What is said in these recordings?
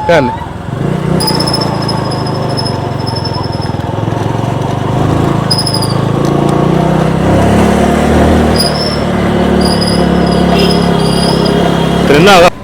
Genda. Tenena igaa.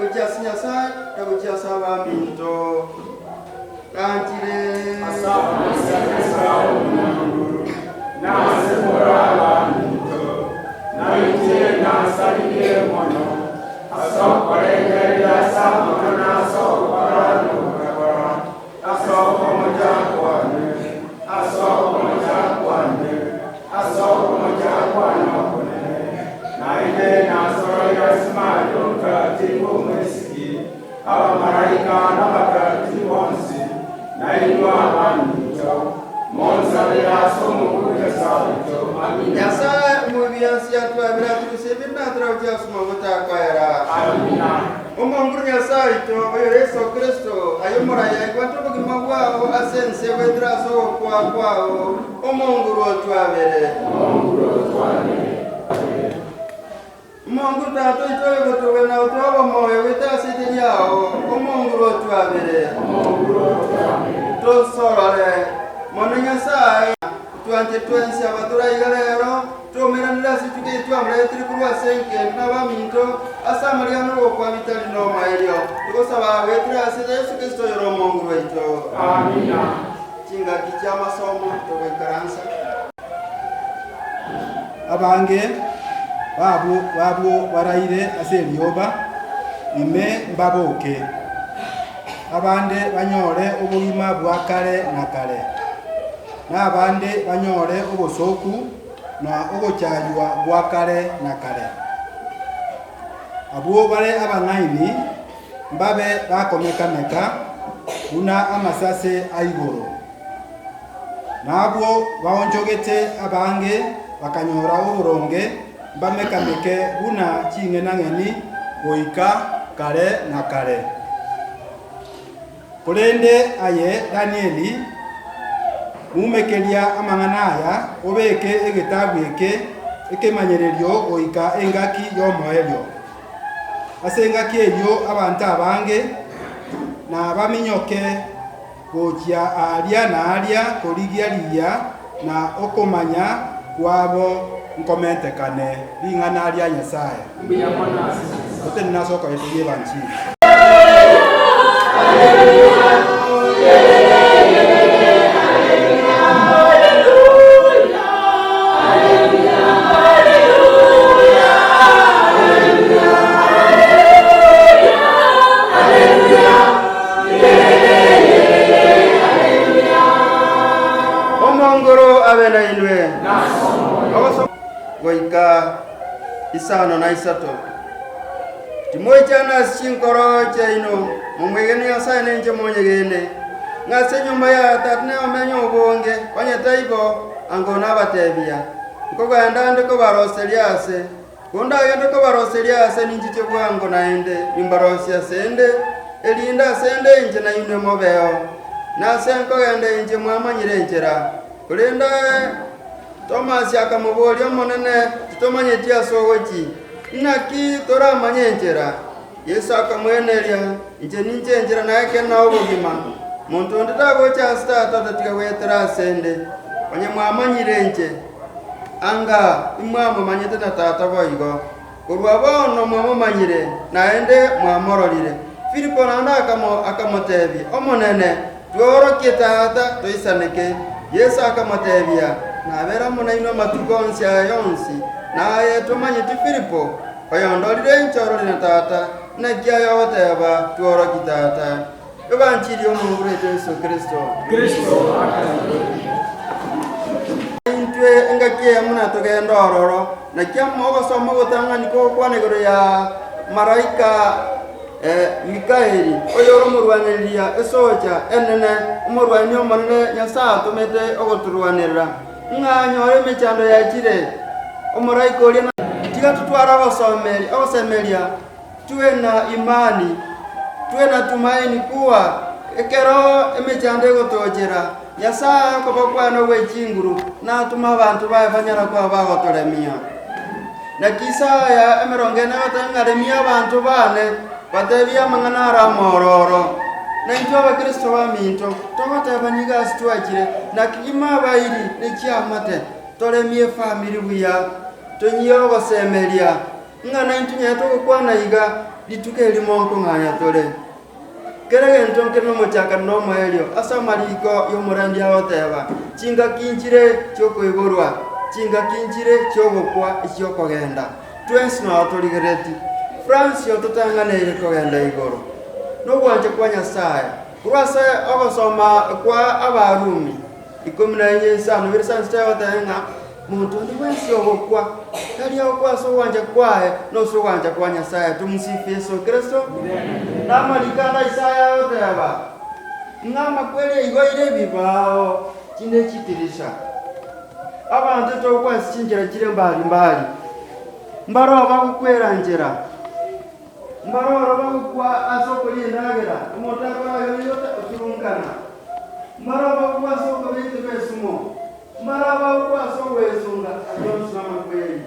Gochia ase Nyasae na gochia ase abaminto. Gantire. Nainwe abaminto, monsabere ase Omonguru Nyasae oito. Amina. Nyasae omobiansi atwabere aturusie ebibe na atorauche ase omogote akoera. Amina. Omonguru Nyasae oito, oyore Yeso Kristo, aye omoraia aigwete obogima bwao ase ense goetera ase ogokwa kwao, Omonguru otwabere. Omonguru otwabere. Omonguru Tata oito oyogotoka na otoa obomoyo goeta ase ite riao, Omonguru otwabere. Omonguru otwabere. Tosorore mono Nyasae, twanche twensi abatura iga rero, Toumeranire ase rituko eri twamoreetire korwa ase engencho nabaminto, ase amariga nogokwa bitari nomoerio, togosaba goetera ase Yeso Kristo oyore Omonguru oito. Amina. Chingaki chi'amasomo togoikaransa. Abange babo b'abwo baraire ase erioba ime mbaboke, abande banyore obogima bwa kare na kare, na abande banyore obosooku na ogochaywa gwa kare na kare. Abwo bare abang'aini mbabe bakomeka-meka buna amasase a igoro, na abwo baonchogete abange bakanyora oboronge mbameka-meke buna ching'enang'eni goika kare na kare. Korende aye Danieli, mumekeria amang'ana aya, obeke egetabu eke ekemanyererio goika engaki y'omoerio. Ase engaki eyio abanto abange nabaminyoke gochia aaria na aaria korigia riya na okomanya kwabo nkomentekane ring'ana ria Nyasae. Mbuya mono ase Nyasae. Totenene ase okoeteria ebanchili. Omonguru abe nainwe. Goika isano na isato. Timoichana ase chinkoro chiaino, momwegene Nyasae na inche monyegene, ng'a ase enyomba ya Tata neomenye obonge, onye taibo, ango nabatebia, nkogenda nde kobaroseria aase. Kondagende kobaroseria aase ninchiche bwango naende nimbarosie asende, erinde asende inche nainwe mobeo. Na ase nkogenda inche mwamanyire enchera. Korende Tomasi akamoboria, Omonene, titomanyeti ase ogochia, inaki toramanye enchera? Yeso akamweneria, Inche ninche enchera na ekeene na obogima, monto onde tagocha ase Tata otatiga goetera asende. Onye mwamanyire inche, anga imwamomanyete na Tata boigo. Korwa bono mwamomanyire, naende mwamororire. Filipo naende akamotebia, Omonene, tworokie Tata, toisaneke. Yeso akamotebia, Nabere amo nainwe amatuko onsi aya yonsi, na aye tomanyeti Filipo? Oyondorire inche ororire na Tata, naki aye ogoteba, Tworokie Tata? Ebanchiri y'Omonguru oito Yeso Kristo. Intwe engaki eyemo natogende ororo, naki ogosoma ogotang'ani kogokwana igoro ya maraika Mikaeli, oyore omorwanereria esocha enene, omorwani omonene Nyasae atomete ogotorwanerera, ng'a anyore emechando yachire. Omoraika oria Tiga totware ogosemeria Tuwe na imani, tuwe na tumaini kuwa ekero emechando egotochera, Nyasae okobakwana gwe chinguru natome abanto baye banyare koba bagotoremia. Naki Isaya emerongo ene agoteba ng'a remia abanto baane, batebie amang'ana are amororo. Na intwe abakristo baminto, togotebania iga ase twachire, naki ime abairi ne chiamate, toremie efamiri buya, tonyie ogosemeria, Ng'a naintwe nyare togokwana iga, rituko erimo nkong'anya tore. Kera egento nkere nomochakano na omoerio, ase amariko y'omorandia agoteba, Chingaki nchire chi'okoiborwa, chingaki nchire chi'ogokwa echi'okogenda. Twensi nao torigereti. Francio totang'aneire kogenda igoro. Nogwancha kwa Nyasae, korwa ase ogosoma kwa Abarumi. Ikomi na inye isano ibere isano sita egoteba ng'a monto onde bwensi ogokwa, tari ogokwa ase ogwancha kwaye, nose ogwancha kwa Nyasae. Tomusifu Yeso Kristo. Na amariko ande Isaya agoteba, Ng'a amakweri aigoire ebibao chinde chitirisha. Abanto togokwa ase chinchera chire mbari mbari, mbaroo bagokwera nchera, mbaroo oro bagokwa ase okoria endagera, omonto akoragera oigota oturunkana, mbaroo bagokwa ase okobekerwa esumo, mbaroo bagokwa ase ogwesunga, ayio onsi namakweri.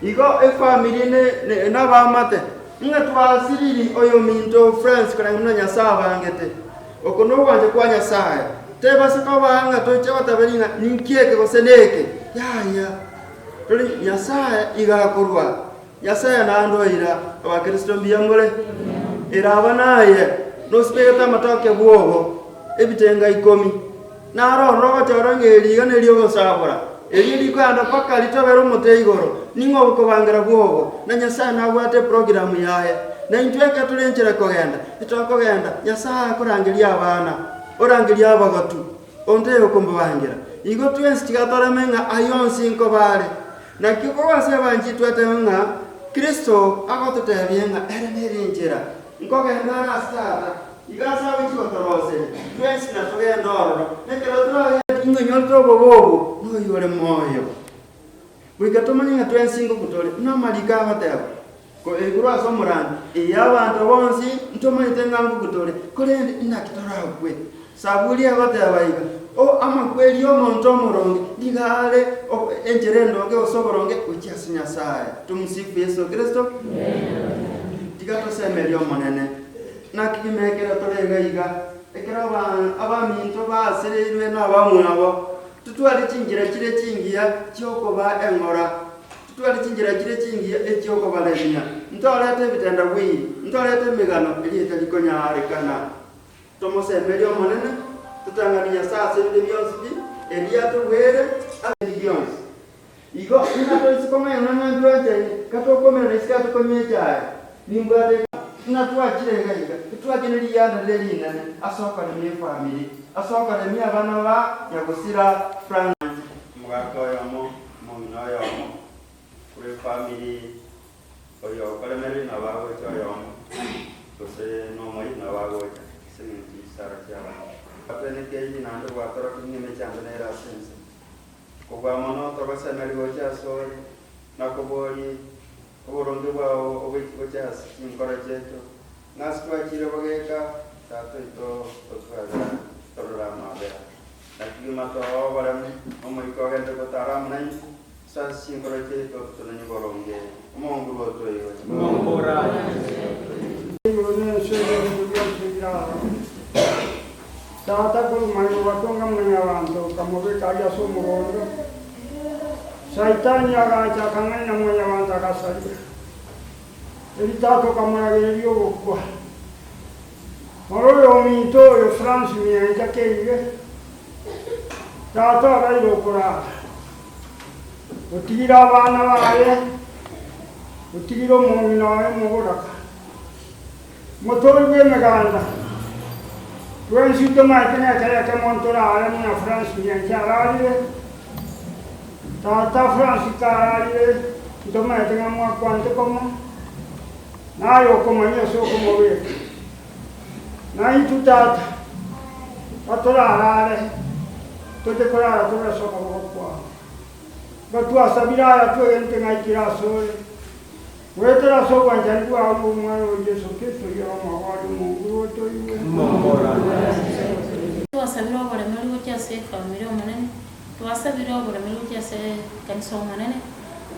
Igo efamiri nabamate, ng'a twasiriri oyominto France koreng'ana buna Nyasae abangete. Oko nogwancha kwa Nyasae. Tebasa koba ng'a toche goteba ring'a ninki eke gose neke, yaya. Tore Nyasae iga akorwa, Nyasae naende oira, Abakristo mbuya more? Eraba naye, nosibegete amatoke bwogo, ebitenga ikomi. Naro ororo ogochora ng'a eri iga neri'ogosabora, erio rikoenda mpaka ritobere omote igoro, ning'o ogokobangera bwogo? Na Nyasae nabwate eprogiramu yaye. Na intwe ekero tore enchera kogenda, titokogenda, Nyasae akorangeria abana, orangeria abagotu, onde okomobangera. Igo twensi tiga toreme ng'a ayio onsi nkoba are. Naki korwa ase ebanchi twateba ng'a Kristo agototebia ng'a ere nere enchera, Nkogenda are ase Tata, iga ase agochia gotoroseria, twensi natogende ororo, na ekero toragende ing'enyorete obobe obo, noyo ore moyo. Goika tomanye ng'a twensi ngoku tore, buna amariko agoteba, ko igoro ase omorandi, Ee, abanto bonsi ntomanyete ng'a ngoku tore, korende inaki torakwe? Saburi egoteba iga, O amakweri y'omonto omoronge nigo are enchera endonge gose oboronge gochia ase Nyasae. Tumsifu Yeso Kristo. Tiga tosemerie Omonene. Naki kegima ekero tore iga iga, ekero abaminto basereirwe nabamwabo, totware chinchera chire chingiya chi'okobaa eng'ora, totware chinchera chire chingiya echi'okobaremia. Ntorete ebitendawiri, ntorete emegano eria etari konyarekana. Tomosemerie Omonene, totang'ani Nyasae ase ebinto bionsi pi, erio atobwere ase ebinto bionsi. Igo ng'a toise kong'ainwa ng'a ntwanchaine, gatokomerana isiko atokonywa echae, nimbwate ng'a twachire iga iga, titwachire rianda rire rinene ase okoremia efamiri, ase okoremia abana ba nyagosira Frank. Omogaka oyomo, omong'ina oyomo, korwa efamiri. Oyo okoremereria nabo agocha oyomo, gose nomoiri nabo agocha, ase engencho ye chisara chi'abanto. Gwatwenekeiri naende gwatorokia ng'a emechando nere ase ense. Kobua mono togosemeria gocha asore, na koboria oboronge bwao ogochia gocha ase chinkoro chiaito, ng'a ase twachire bogeka, Tata oito otwabera, torore amabera. Naki kegima toa oboremu, Omoika ogende gotara amo naintwe. Ase chinkoro chiaito tomenye boronge, Omonguru otoigwe. Igoro na ense na ebinto bionsi ebire aroro. Tata korwa magega ogatonga mwanyabanto, okamobeka aria ase omogondo. Saitani agacha akang'aina mwanyabanto agasaria. Erio tata okamoragereria ogokwa. Ore oyominto oyo France Miencha Keige, tata obeire okorara. Otigire abana baye, otigire omong'ina oye omoboraka, motori bw'emeganda. Twensi tomaete ng'a ekero ekemo ntorare buna Francis Nyancha ararire, tata Francis kararire, ntomaete ng'a mwakwanete komo, naye okomanya ase okomobeka. Naintwe tata, gatorarare, toche korara tore ase okoboko kwao. Igo twasabire aya twegenete ng'a aikire asore, goetera ase obwanchani bwao na Omwana oo Yeso Kristo oyio ore omogori omonguru otoigwe. Twasabire oboremeri gochia ase efamiri Omonene, twasabire oboremeri gochia ase ekanisa Omonene,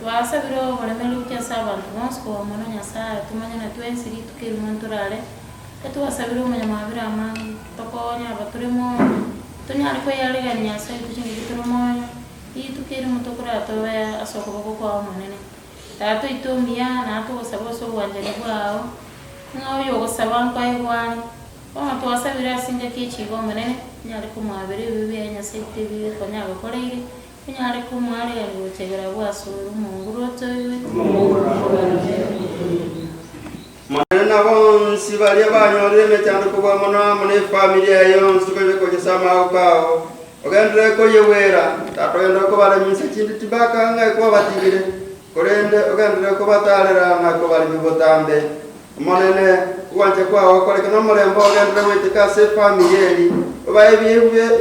twasabire oboremeri gochia ase abanto bonsi korwa mono Nyasaye tomanyane twensi rituko erimo ntorare, etwasabire omonyamabera amange, tokonye aba tore moyo, tonyare koyearegania Nyasaye oito chingaki tore moyo, rituko erimo tokorara tobe ase okoboko kwao Omonene. Tata oito omuya, natogosaba ase obwanchani bwao, ng'a oyogosaba nkoegwa are. Bono twasabire ase engaki echiigo Omonene, onyare komwabera ebibe biaye Nyasae oito ebibe konya agokoreire, onyare komoaregania gocha igoro abwo asore, Omonguru otoigwe. Omonene na bonsi baria banyorire emechando kobua mono amo nefamiri yaye yonsi tokoibe kochesa amagoko ao, ogenderere koyegwera, tata ogenderere kobaremia chinde tibaka ng'a kwabatigire, korende ogenderere kobatarera na kobaremia botambe. Omonene. Ogwancha kwao gokoreke na omorembe ogenderere goiteka ase efamiri eri. Obae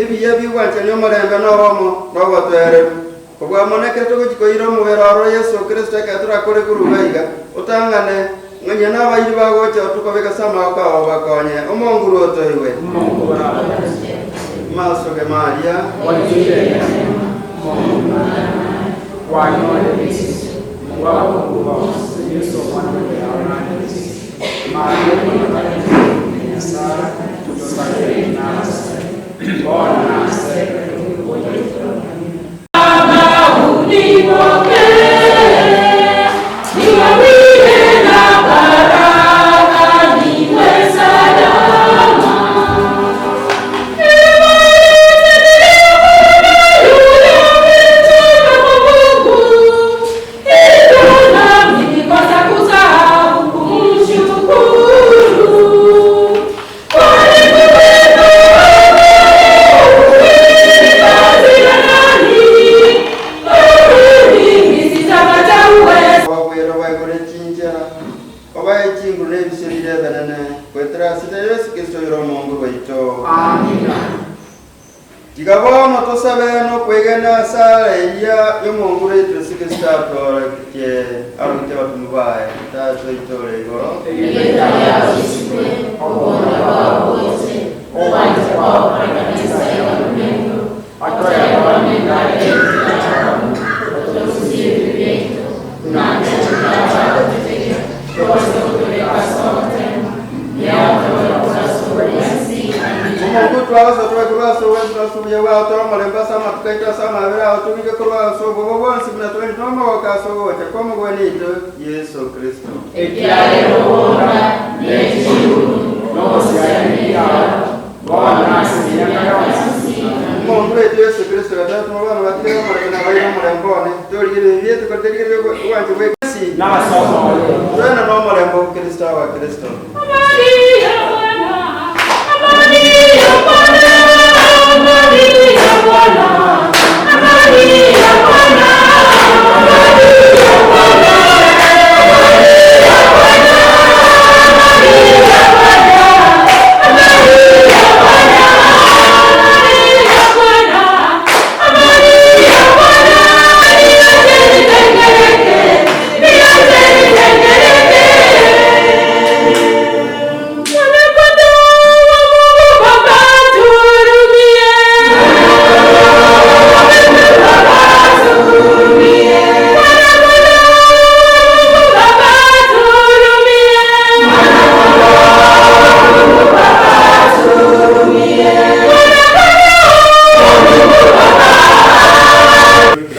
ebiya bi'obwanchani omorembe na obomo na obotoereru. Kobua mono ekero togochia koira omobere ororo Yeso Kristo ekero torakore koruga iga, otang'ane, ng'anyia nabairi bagocha tokobeka ase amaboko ao obakonye. Omonguru otoigwe. Amasoge maria. Obagwere obaigore chinchera, obae chinguru na ebisio biria ebinene, goetera ase Yeso Kristo oyore Omonge bwaito. Tiga bono tosabe nokwegena ase ara eria y'Omonge oito Yeso Kristo atworoketie arogetie abatomwa baye, Tata oito ore igoro. Erieta riao risikwe, oboronge bwao boche, ogwancha kwao korekane inse igoro buna igoro. Otoe bono endagera yaito ya bono, otorusie ebibe biaito, buna intwe torabagoteteria, tobase gotobeka ase ogoteemwa, naye otoorie korwa ase obobe. Omonto twagosa tobe korwa ase obwensi na ase obuya bwao, tore omorembe ase amatuko aito ase amabera ao, tobike korwa ase obobe bwonsi buna tore nomogooko ase ogocha kw'Omogwenia oito Yeso Kristo. Ekiagera oboora, ne chinguru, na obosiani mbiao, bono na ase emiaka yonsi. Omonto oito Yeso Kristo gatatu bono batigare omorembe na baire omorembe one, torigereria ebibe biaito, korende rigereria ogwancha gw'ekesi, toenane omorembe o Kristo Abakristo.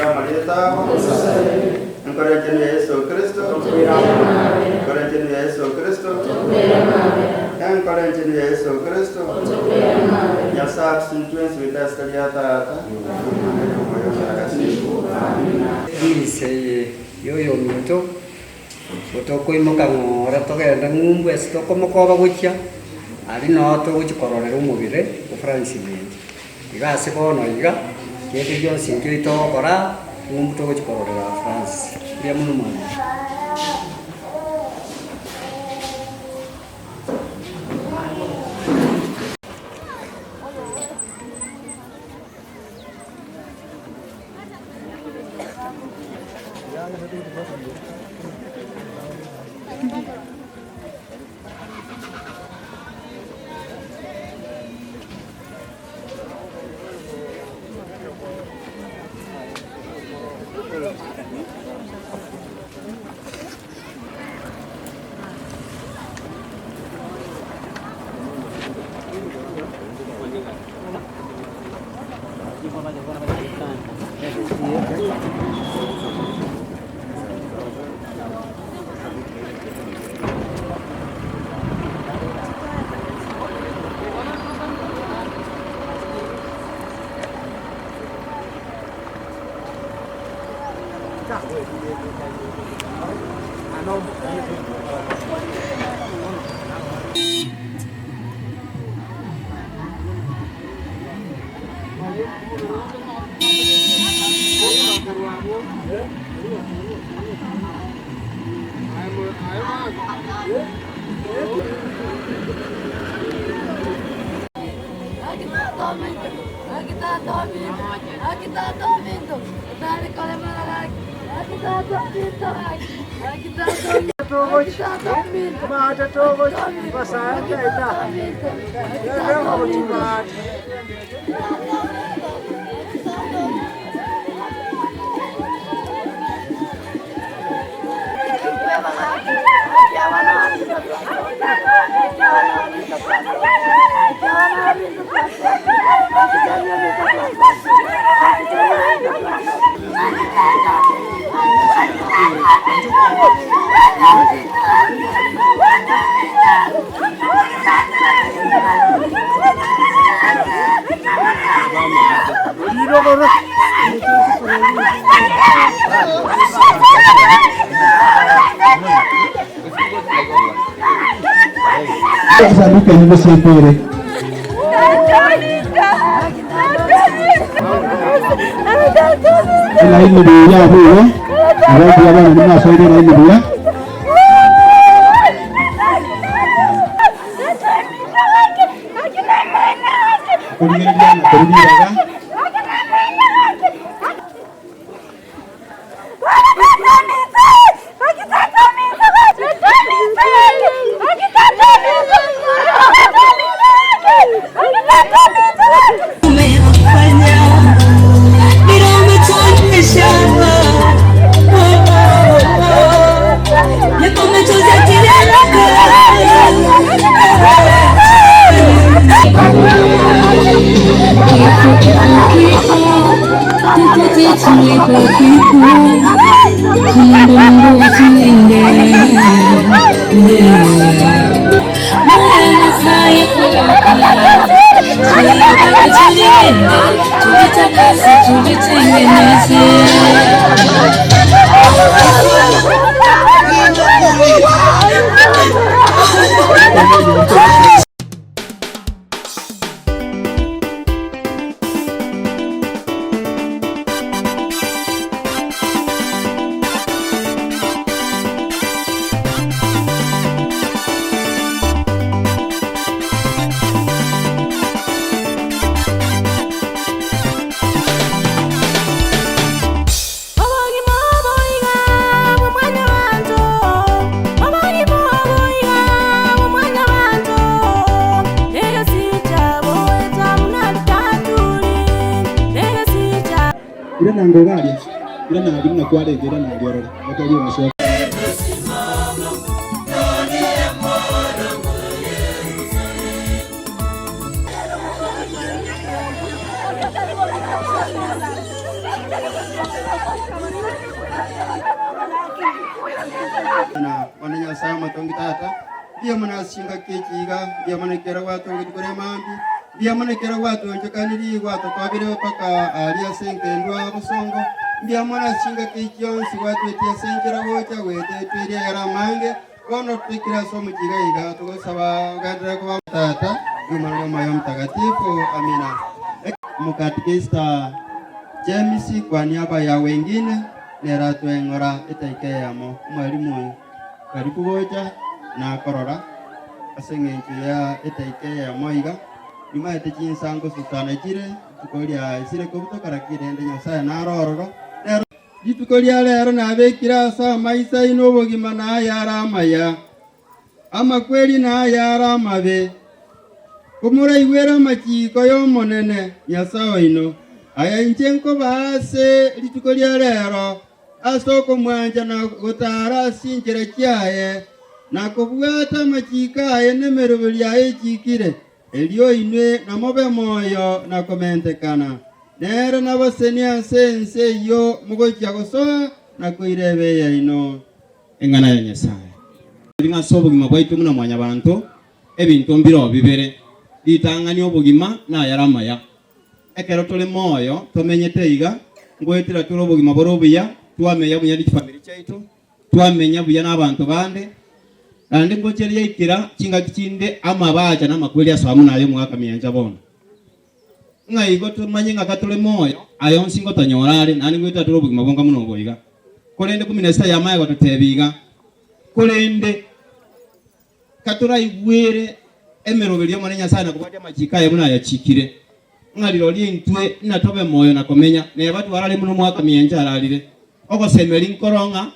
Amarieta abo, Enkoro enchenu ya Yeso Kristo, Enkoro enchenu ya Yeso Kristo, Enkoro enchenu ya Yeso Kristo, Nyasae atusinye twensi goika ase ria Tata, Omwana na Omoyo Omotakatifu. Emisa eye y'oyominto, gotokoimoka ng'ora togende ng'umbu ase tokomokoba gochia, aria noo togochia kororera omobere o Francis Mencha. Iga ase bono iga, kende gionsi nkeri togokora, ng'umbu togochia kororera Francis. Mbuya mono mwancha. Esanduku eyio gose ekwere. Elaini buya abwo igo, nabo mbuya bono nimwasoire elaini buya. Korigereria na korwa ribaga. Obogima oboiga bwa mwanyabanto, obogima oboiga bwa mwanyabanto, egesicha boeta buna ritaturi, egesicha. Irana ngogaria, irana aria buna kwarenge, irana aria orore. Bakarigia gosoka. Na bono Nyasae omotongi Tata, mbuya mono ase chingaki echi iga, mbuya mono ekero gwatongeti korwa emambia, mbuya mono ekero gwatwonchokanirie gwatokobire mpaka aria ase enkendwa bosongo, mbuya mono ase chingaki echi chionsi gwatwetie ase enchera gocha goeta etweria ayare amange, Bono toikire ase omochie iga iga, togosaba ogenderere koba Tata, Omwana na Omoyo Omotagatifu. Amina. Omokatekista James kwa niaba ya wengine nere atweng'ora etaika eyemo. Omwalimu oyo karibu gocha na korora ase eng'encho ya etaika eyemo iga. Nimaete chinsa ngosusana chire, rituko riaisire kobutoka lakini rende Nyasaye naro ororo. Nere Rituko ria reero nabekire ase amaiso aino obogima na ayare amaya, amakweri na ayare amabe. Komoraigwere amachiiko y'Omonene, Nyasae oino, aya inche nkobaa ase rituko ria reero, ase okomwancha na gotaara ase chinchera chiaye, na kobwata amachiiko aye na emeroberio yaye echiikire, Erio inwe namobe moyo na komentekana, nere nabasenie ase ense eyio mogochia gosoa na koira ebe eyaino. Eng'ana ya Nyasae. Ng'a ase obogima bwaito buna mwanyabanto, ebinto mbireo bibere, ritang'ani obogima na ayare amaya. Ekero tore moyo tomenyete iga, ngoetera tore obogima bore obuya, twamenya buya ne chifamiri chiaito, Twamenya buya nabanto bande, naende ngochia riaikera chingaki chinde amabacha na amakweri ase amo naye omogaka miancha bono. Ng'a igo tomanye ng'a katore moyo, aya onsi ngotonyora are, naende ngoetera tore obogima bonga buna obo iga. Korende kumi na sita yamaya gototebia iga, korende. Katoraigwere emeroberio y'Omonene Nyasae na kobwatia amachiiko aye buna ayachikire, ng'a rirorio intwe inatobe moyo na komenya, neba twarare buna omwaka miencha ararire, ogosemeria nkoro ng'a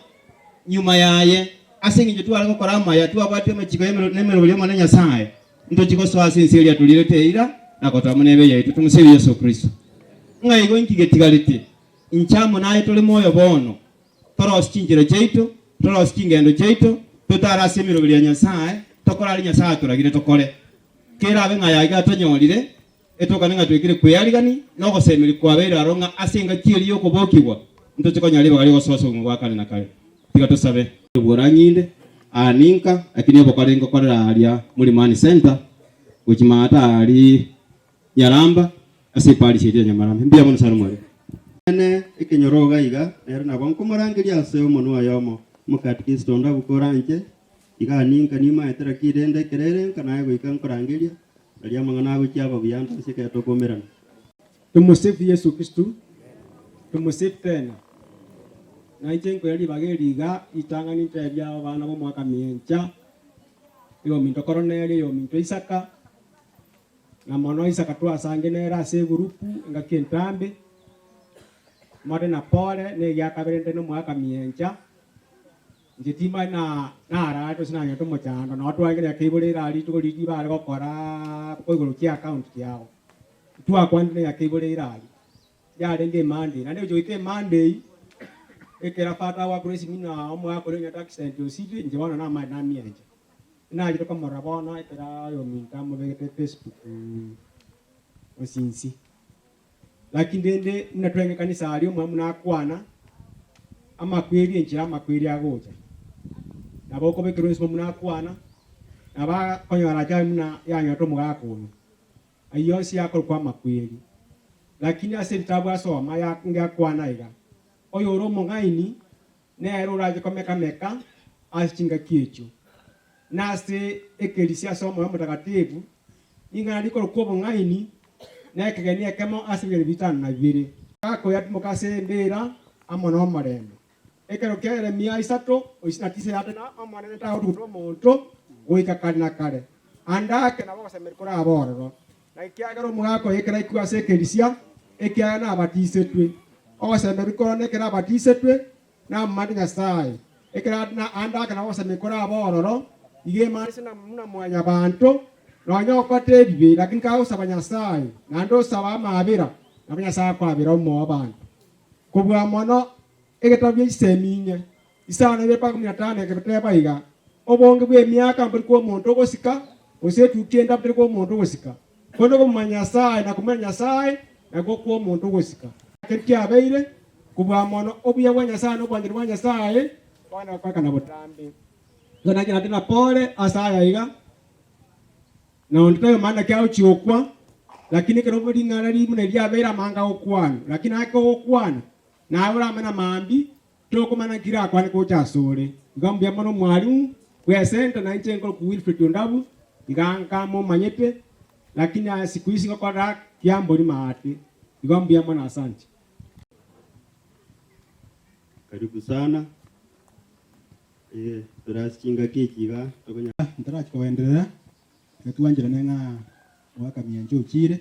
nyuma yaye, ase engencho tware gokora amaya, twabwatia amachiiko y'emeroberio y'Omonene Nyasae, ntochie gosoa ase ense eria atoriirete eira na gotoa amo nebe yaito. Tomoserie Yeso Kristo. Ng'a igo inki getigarete? Inche amo naye tore moyo bono, torosie chinchera chiaito, torosie chingendo chiaito, totare ase emeroberio ya Nyasae, tokore aria Nyasae atoragire tokore. Kerabe ng'a ayaiga atonyorire, etokane ng'a twekire kwearigani na ogosemeria kwabeire aro ng'a ase engaki eria y'okobokigwa ntoche konyora ribaga ri'ogosoa ase obogima bwa kare na kare. Tiga tosabe. Bworang'inde aa ninka, lakini obokore ngokorera aaria Mulimani Centre, gochia maate aaria Nyaramba, ase eparish eria ya Nyamarambe. Mbuya mono sana mwarimu. Ene ekenyoro iga iga, nere nabo nkomorangeria ase omonwa oyomo, Omokatikisito onde abwo koranche, iga ninka nimaete lakini rende ekero ere nka naye goika nkorangeria, aria amang'ana agochia aba buya ande ase ekero tokoumerana. Tumusifu Yesu Kristo, tumusifu tena. Na inche nkoira ribaga eri iga ritang'ani ntebie abana b'omwaka miencha, oyominto Koronelio, oyominto Isaka, Na mono Isaka twasange nere ase egurupu engaki entambe, more na pore, na egia kabere nde nomoaka miencha, inche timanye na nararete gose nanyete omochando, nabo twarenge na keibore ira rituko riria bare gokora koigoro chiaccount chiabo. Twakwanire na eyakeibore ira aria, yarenge emonday, naende gochia goika emonday, ekero father agoakora esimi na omogaka oria onyete accident osibire, inche bono namaete namiencha. Nachire komorora bono ekero oyominto amobegete Facebook osinsi. Lakini rende buna twarenge ekanisa aria omwalimu nakwana, amakweri enchera amakweri agocha. Nabo okobekerwa ensemo buna akwana, nabo akonyora ajali buna yanyorete omogaka oyo. Ayio onsi akorokwa amakweri. Lakini ase ebitabu asoma ya ngakwana iga, oyore omong'aini Nere orache komeka-meka ase chingaki echio, na ase ekerisia ase Omoyo Omotakatifu, ring'ana rikorokwa obong'aini, na ekegeni ekemo ase ebigeni bitano na bibere. Gakoyatimoka ase embeera amo nomorembe. Ekero kia Yeremia isato o isini na tisa yateba, Omonene tagotuguta omonto goika kare na kare, ande ake nabo ogosemeria korabe ororo. Na ekiagera omogaka oye ekero aikigwe ase ekerisia, ekiagera nabatisetwe, ogosemeria korwa nekero abatisetwe, namomanyete Nyasae, ekero ande ake nabo ogosemeria korabe ororo, iga emaanishe buna mwanyabanto, nonya okorete ebibe, lakini kagosaba Nyasae, naende osaba amaabera, nabo Nyasae akoabera omoyo abanto. Kobua mono egetabu gia chisemi inye, Isano na ibere mpaka ikomi na tano egeteba iga, Obonge bw'emiaka mbori kw'omonto ogosika, gose etukia endabu teri kw'omonto ogosika, korende okomomanya Nyasae na komanya Nyasae nakwo kw'omonto ogosika. Ekero kiabeire kobua mono obuya bwa Nyasae na obwanchani bwa Nyasae bono gokorekana botambe. Igo nainche naende napore ase aya iga, Na onde taiyo omanyete naki agochia gokwa, lakini ekero ring'ana ri buna eri riabeire amanga agokwanwa, lakini ake ogokwana, naye oramanye mambia Tokomanya nki rakwane gocha asore. Iga mbuya mono mwalimu bw'esenta na inche nkorokwa Wilfred Ondabu, iga nka momanyete, lakini aya siku hizi ngokora kiambori maate. Igo mbuya mono asante. Karibu sana eh, tore ase chingaki echi iga tokonya. Ntarachia kogenderera, tiga twancherane ng'a mwaka miancha ochire.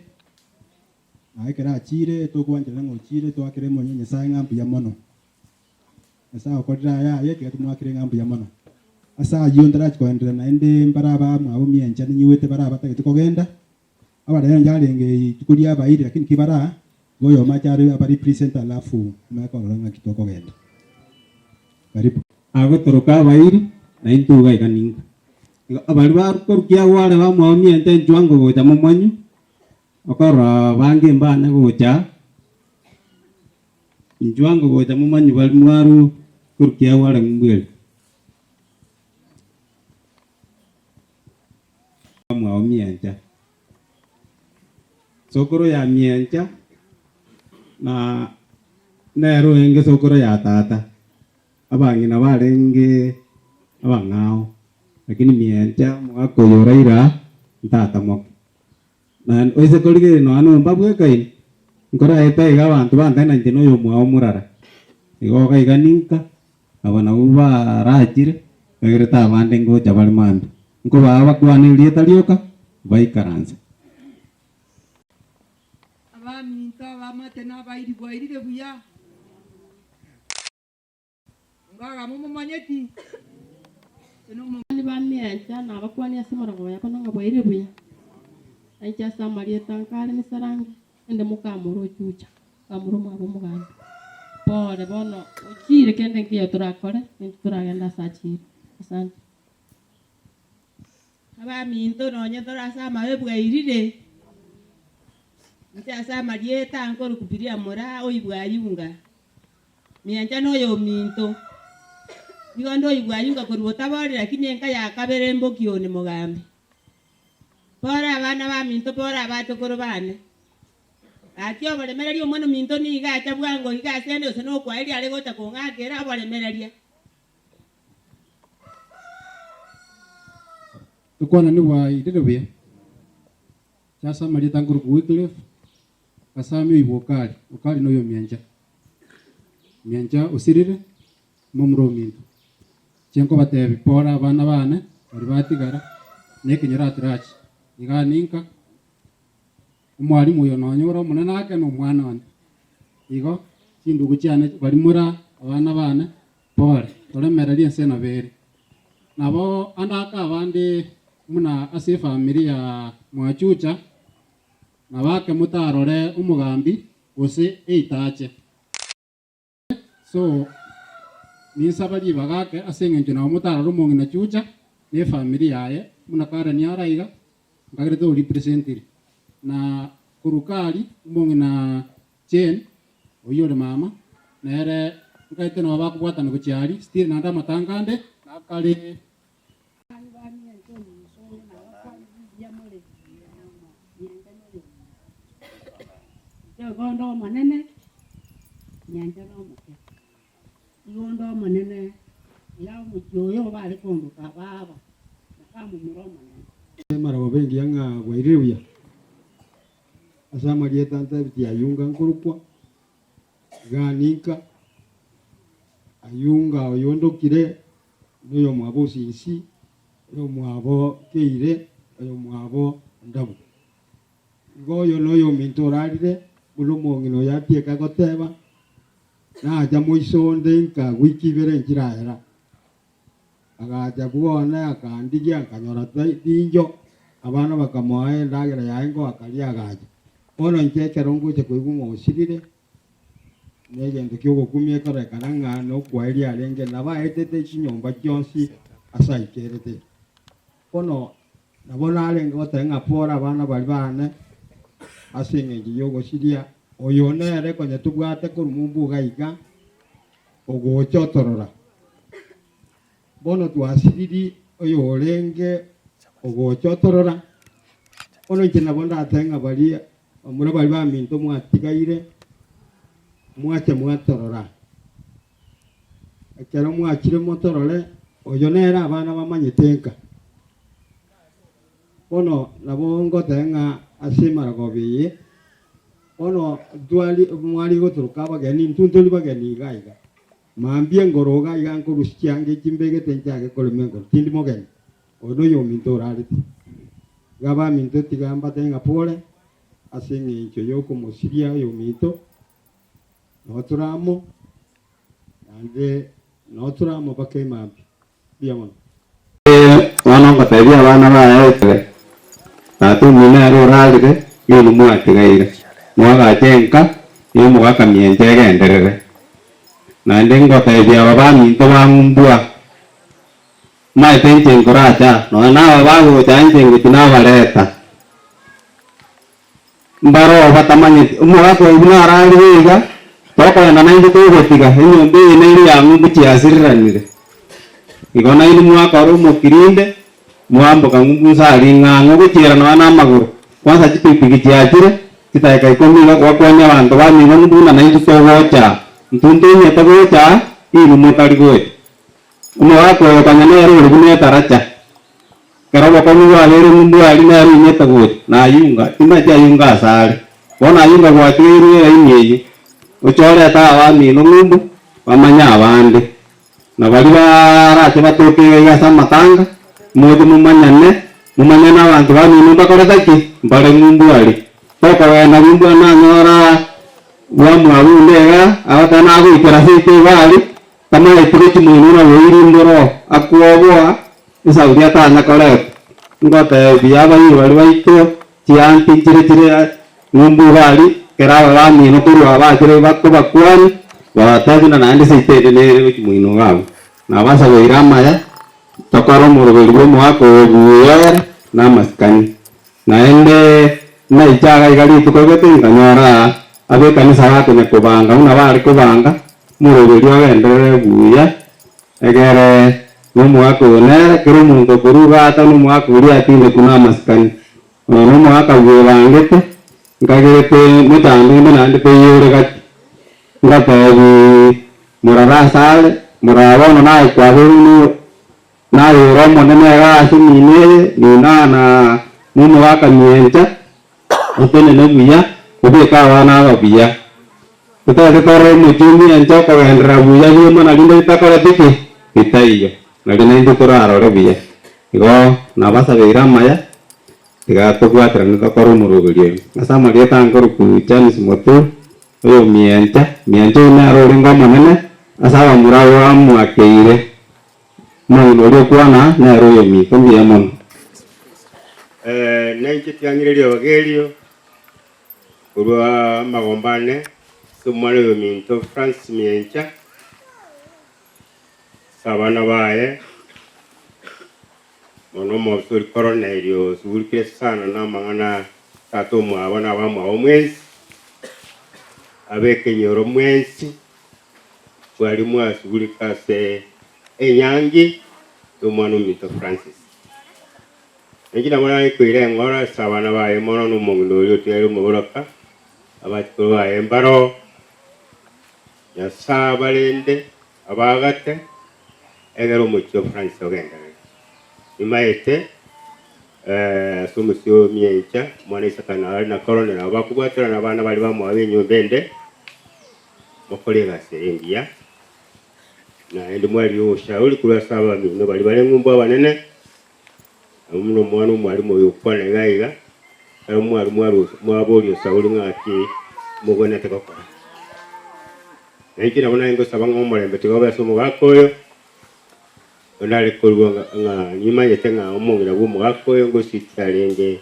Na ekero achiire, tokwancherana ng'a ochiire, toakere omonye Nyasae ng'a mbuya mono. Nyasae okorire aya aye, tiga tomoakere ng'a mbuya mono. Ase ayio ntarachia koenderera naende mbare abamwabo miencha ninyigwete bare abatagete kogenda, abarere inche arenge rituko riabairi lakini ki baraa, igo oyomo ache are abarepresent alafu omanye korora ng'aki tokogenda. Karibu. Agotoroka abairi, na intwe iga iga ninka. Igo abaria bakorukia agwo are bamwabo miencha inchuo ango gocha momanywe, Okorora abange mbanya gocha, inchuo ango gocha momanywe baria mwarwa korukia agwo are mbweri. Mwao miencha, sokoro ya miencha na nere orenge sokoro ya tata, abang'ina barenge abang'ao, lakini miencha omogaka oyo oraira ntata moke. Na oise korigereria nonya nomba bwekaine, nkoraete iga abanto bantane na inche noyomwabo omorara. Igo iga iga ninka, aba nabwo barachire, egerete abande ngocha bare mambia. Nkobaa bakwane erieta rioka, baikaranse. Abaminto abamate na abairi bwairire buya, Ongaga momomanyeti, inche nomo. Abana bamiancha nabakwanie ase omorogoba yakono ng'a bwairire buya, na inche ase amarieta nkare mesarange, ende mokamora ochucha, mokamora omwabo omogambi. Pole bono ochire kende nkiyo torakore, intwe toragende ase achire. Asante. Abaminto nonye tore ase amabe bwairire, inche ase amarieta nkorokwa Bilia Moraa oibwa Ayunga, Miancha noyominto. Nigo nde oibwa Ayunga korwa botabori lakini enka ya kabere mbokioni mogambi. Pore abana baminto pore abachokoro bane. Gaki oboremereria omwana ominto nigo acha bwango iga asende gose nokwaeria are gocha kong'akera oboremereria. Tokwanani bwairire buya. Ase amarieta nkorokwa Wycliffe, Kasami oibwa Okari, Okari noyo omiancha. Miancha osirire, momura ominto. Inche nkobatebi pore abana bane baria batigara, na ekenyoro at large. Igaa ninka, omwalimu oyo nonye ore omonene ake na omwana one. Igo, chindugu chiane baria more abana bane, Pore, toremererie ense nabo ere. Nabo ande ake abande buna ase efamiri ya Mwachucha, nabo ake motarore omogambi gose eitache. So, ninsaba ribaga ake ase eng'encho nabo motarore omong'ina Chucha na efamiri yaye buna Karen are aiga, nkagerete orepresentire. Na korwa kari omong'ina Jane, oyio ore mama, nere nkaete nabo bakobwatana gochia aria, still naende amatanga ande nakare. Igo Omonene, nyancha nomoke. Igo onde Omonene, oya omochie oyo bare kondoka baba, bakamomura Omonene. Amarogoba engiya ng'a bwairire buya. Ase amarieta ntebetie Ayunga nkorokwa, igaa ninka, Ayunga oyo ondokire, noyomwabo Osinsi, oyomwabo Keire, oyomwabo Ndabu. Igo oyo noyominto orarire, buna omong'ina oyo atieka goteba, nacha moiso onde inka wiki ibere nchiraera. Agacha bwone akandigia, nkanyora tinjo, abana bakamoa endagera yaye nko akaria agacha. Bono inche ekero ngocha koigwa ng'a osirire, negento ki'ogokumia ekorekana ng'a nokwaeria arenge, nabo aetete chinyomba chionsi ase aikerete. Bono nabo narenge goteba ng'a pore abana baria baane ase engencho y'ogosiria, oyo nere konya tobwate korwa mombuga iga, ogocha otorora. Bono twasiriri oyorenge ogocha otorora. Bono inche nabo ndatebe ng'a baria bamura baria baminto mwatigaire, mwache mwatorora. Ekero mwachire motorore, oyo nere abana bamanyete nka. Bono nabo ngoteba ng'a ase emaragoba eye, bono twari mwari gotoroka abageni, intwe ntori bageni iga iga. Mambia engoro iga iga nkorusia chianga echi mbegete nchake korema engoro, tindi mogeni, oyo noyominto orarete. Iga abaminto tiga mbatebie ng'a pore ase eng'encho yokomosiria oyominto, noo tore amo, naende noo tore amo mpaka emambia. Mbuya mono. Bono ngotebia abana baye ekebe, Tata omino ere orarire, ninwe mwatigaire, mwagache enka y'omogaka miencho egenderere. Naende ngotebia aba baminto bang'umbua, Maete inche nkoracha, nonya naba bagocha inche ngochia nabareta. Mbaroo batamanyeti, omogaka oyio buna ararire iga, tokogenda naintwe togotiga, enyomba eye nere ya ng'umbu chiasiriranire. Igo nainwe mwakora omokirinde, mwamboka ng'umbu nse aria ng'ang'o gochiera nonya na amagoro. Kwanza chipikipiki chiachire, chidakika ikomi iga gwakwania abanto bamino ng'umbu buna naintwe togocha aa. Intwe ntoinyete gocha aa, inwe motari gocha. Omogaka oyo konya nere ore buna etaracha. Ekero obokong'u bwabeire ng'umbu aria nere oinyete gocha, na Ayunga, timanyeti Ayunga asare. Bono Ayunga gwatigairwe eraini eyio, oche orete abamino ng'umbu, bamanye abande, na baria barache batoke iga iga ase amatanga. Moche momanyane, momanyane abanto bamino mbakorete ki? Mbare ng'umbu aria. Tokogenda ng'umbu aria nanyora bwamwabo onde iga, agoteba nagoikera ase etoigo aria, tamaeti gochia moino na boiri mboro akwoboa, esauri atanya koreta. Ngotebia abairi baria baito, chianti nchire chire ng'umbu iga aria, ekero aba bamino korwa bachire bakobakwani, babatebia buna naende seito ende nere gochia moino iga abwo. Nabasabeire amaya, Tokore omoroberi bw'omoaka oyo buya ere namasikani. Naende naiche iga iga rituko gete nkanyora ab'ekanisa bakonya kobanga buna bare kobanga, omoroberi ogenderere buya, egere nomoaka oyo nere kera omonto okorwa iga ata nomoaka oria atindekwe namasikani. Nonya nomoaka bwebangete, nkagerete mochando onde naende toiyore gati. Ngatebi, Morare asare, morare bono naye kwabeire naye ore omonene iga ase emino eye, nina na nomogaka miencha, otenene buya, obeke abana aba buya. Totagete torore omochie omiencha okogenderera buya bioma na rinde bitakoreti ki? Bitaiyo. Nario naintwe torarore buya. Igo nabasabeire amaya, tiga tobwaterane tokore omoroberio oyo. Ase amarieta ankorokwa James Moturi, Oyomiencha, miencha oyio nere orenge omonene ase abamura abwo bamoakeire. Omong'ina oria okwana nere oyominto mbuya mono. Nainche tiang'ire riogi erio korwa amagomba ane ase omwana oyominto Francis Miencha, ase abana baye, mono omobisa Koronelio osugurikire sana namang'ana tata omwabo na abamwabo mwensi, ab'ekenyoro mwensi, bwari mwasugurika ase enyangi y'omwana ominto Francis. Inche nabo nare koira engoro ase abana baye mono na omong'ina oria otigaire omoboroka, abachukuru baye mbaroo, Nyasae abarende, abaagate, egere omochie o Francis ogenderere. Nimaete ase omochie o Miencha, omwana Isaka na are na Korone nabo bakobwaterana abana baria bamwabo enyomba ende, mokore egasi ere engiya, naende mwarigia oboshauri korwa ase abamino baria bare ng'umbu abanene, nabo buna omwana omwalimu oyo okwana iga iga, ekero mwari mwaboria osauri ng'aki mogwenerete gokora. Na inche nabo naye ngosaba ng'a omorembe tiga obe ase omogaka oyo, onde are korua ng'a nimanyete ng'a omong'ina bw'omogaka oyo ngositi arenge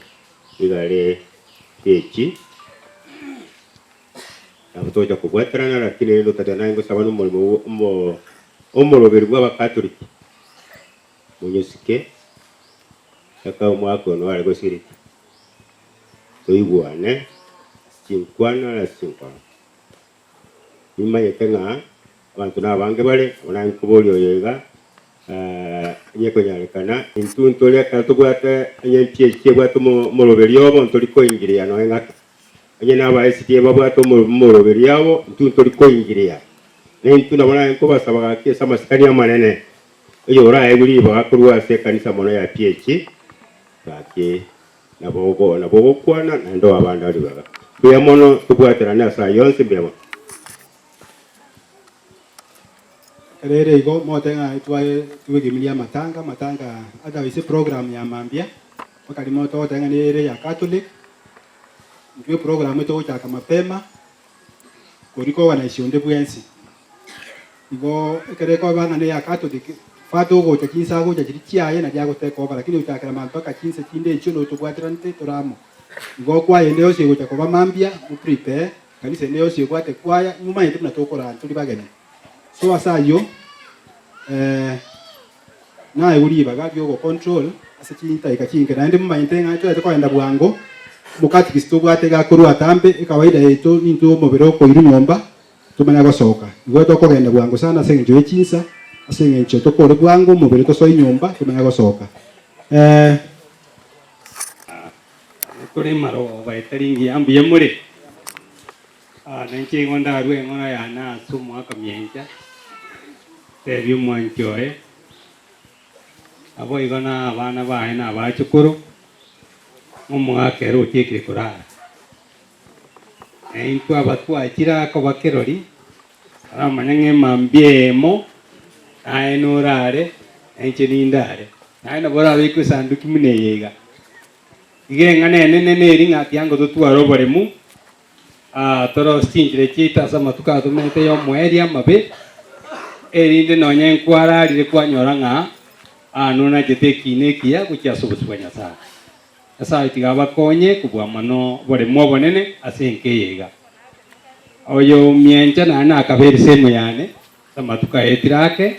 nigo are echi, nabo togocha kobwaterana lakini rende otatiga naye ngosaba na omoremo omo omoroberi bw'abakatoliki, monyosike, mpaka omwaka oyo nare gosireka, toigwane ase chinkwana na ase chinkoro. Nimanyete ng'a abanto nabange bare, nabo naye nkoboria oyo iga, onye ekonyarekana, intwe ntore ekero tobwate onye mpia echi ebwate omoroberio obo ntori koingiria nonya ng'ake. Onye na aba SDA babwate omoroberio abo, intwe ntori koingiria. Na intwe nabo naye nkobasaba gaki ase amasikani amanene, oyoraegwe ribaga korwa ase ekanisa mono ya PAG, gaki Nabo nabo ogokwana, naende oe abande ribaga. Mbuya mono, tobwaterane ase ayio onsi, mbuya mono. Rero igo mote ng'a twaye twegemirie amatanga, amatanga otherwise eprogram ya mambia, mpaka rimo togoteba ng'a nere ya Catholic, intwe eprogram togochaka mapema, kori koorganize onde bwensi. Igo ekero ekoba ng'a neya Catholic, father ogocha chinsa agocha chiria chiaye naria ago take over lakini gochakera mambia mpaka chinsa chinde echio no tobwateranete tore amo. Igo kwaya ende yonsi egocha koba mambia, mo prepare, kanisa ende yonsi ebwate kwaya, momanyete buna tokoraa tori bageni. So ase ayio naegwe ribaga riogo control ase chintaika chinke naende momanyete ng'a toete kogenda bwango, omokatikisi tobwate iga akorwa atambe, ekawaida yaito nintwe omobere okoirwa nyomba, Tomanya gosoka. Igo tokogenda bwango sana ase engencho ye chinsa, ase engencho tokore bwango omobere tosoe nyomba tomanya gosoka. Eh. Tore emarogoba etari engiya mbuya more? Nainche igo ndarue eng'ora yane ase omwaka miencha, ntebie omwanchi oye, naboigo na abana baye na abachukuru, ng'a omogaka ere otiekire korara. Na intwe abatwachire akoba kirori, aramanye ng'a emambia eyemo, naye norare, na inche nindare. Naye nabo orabekwe esanduki buna eye iga. Iga eng'ana enene neri ng'a tiango totware oboremu, torose chinchera chiaito ase amatuko aya tomenyete y'omoerio amabe, erinde nonye nkwararire kwanyora ng'a nonachete ekiina ekiya gochia ase obosio bwa Nyasae. Nyasae tiga abakonye kobua mono oboremu obonene ase enka eye iga. Oyo omiencha naende nakabere semo yane ase amatuko aetire ake,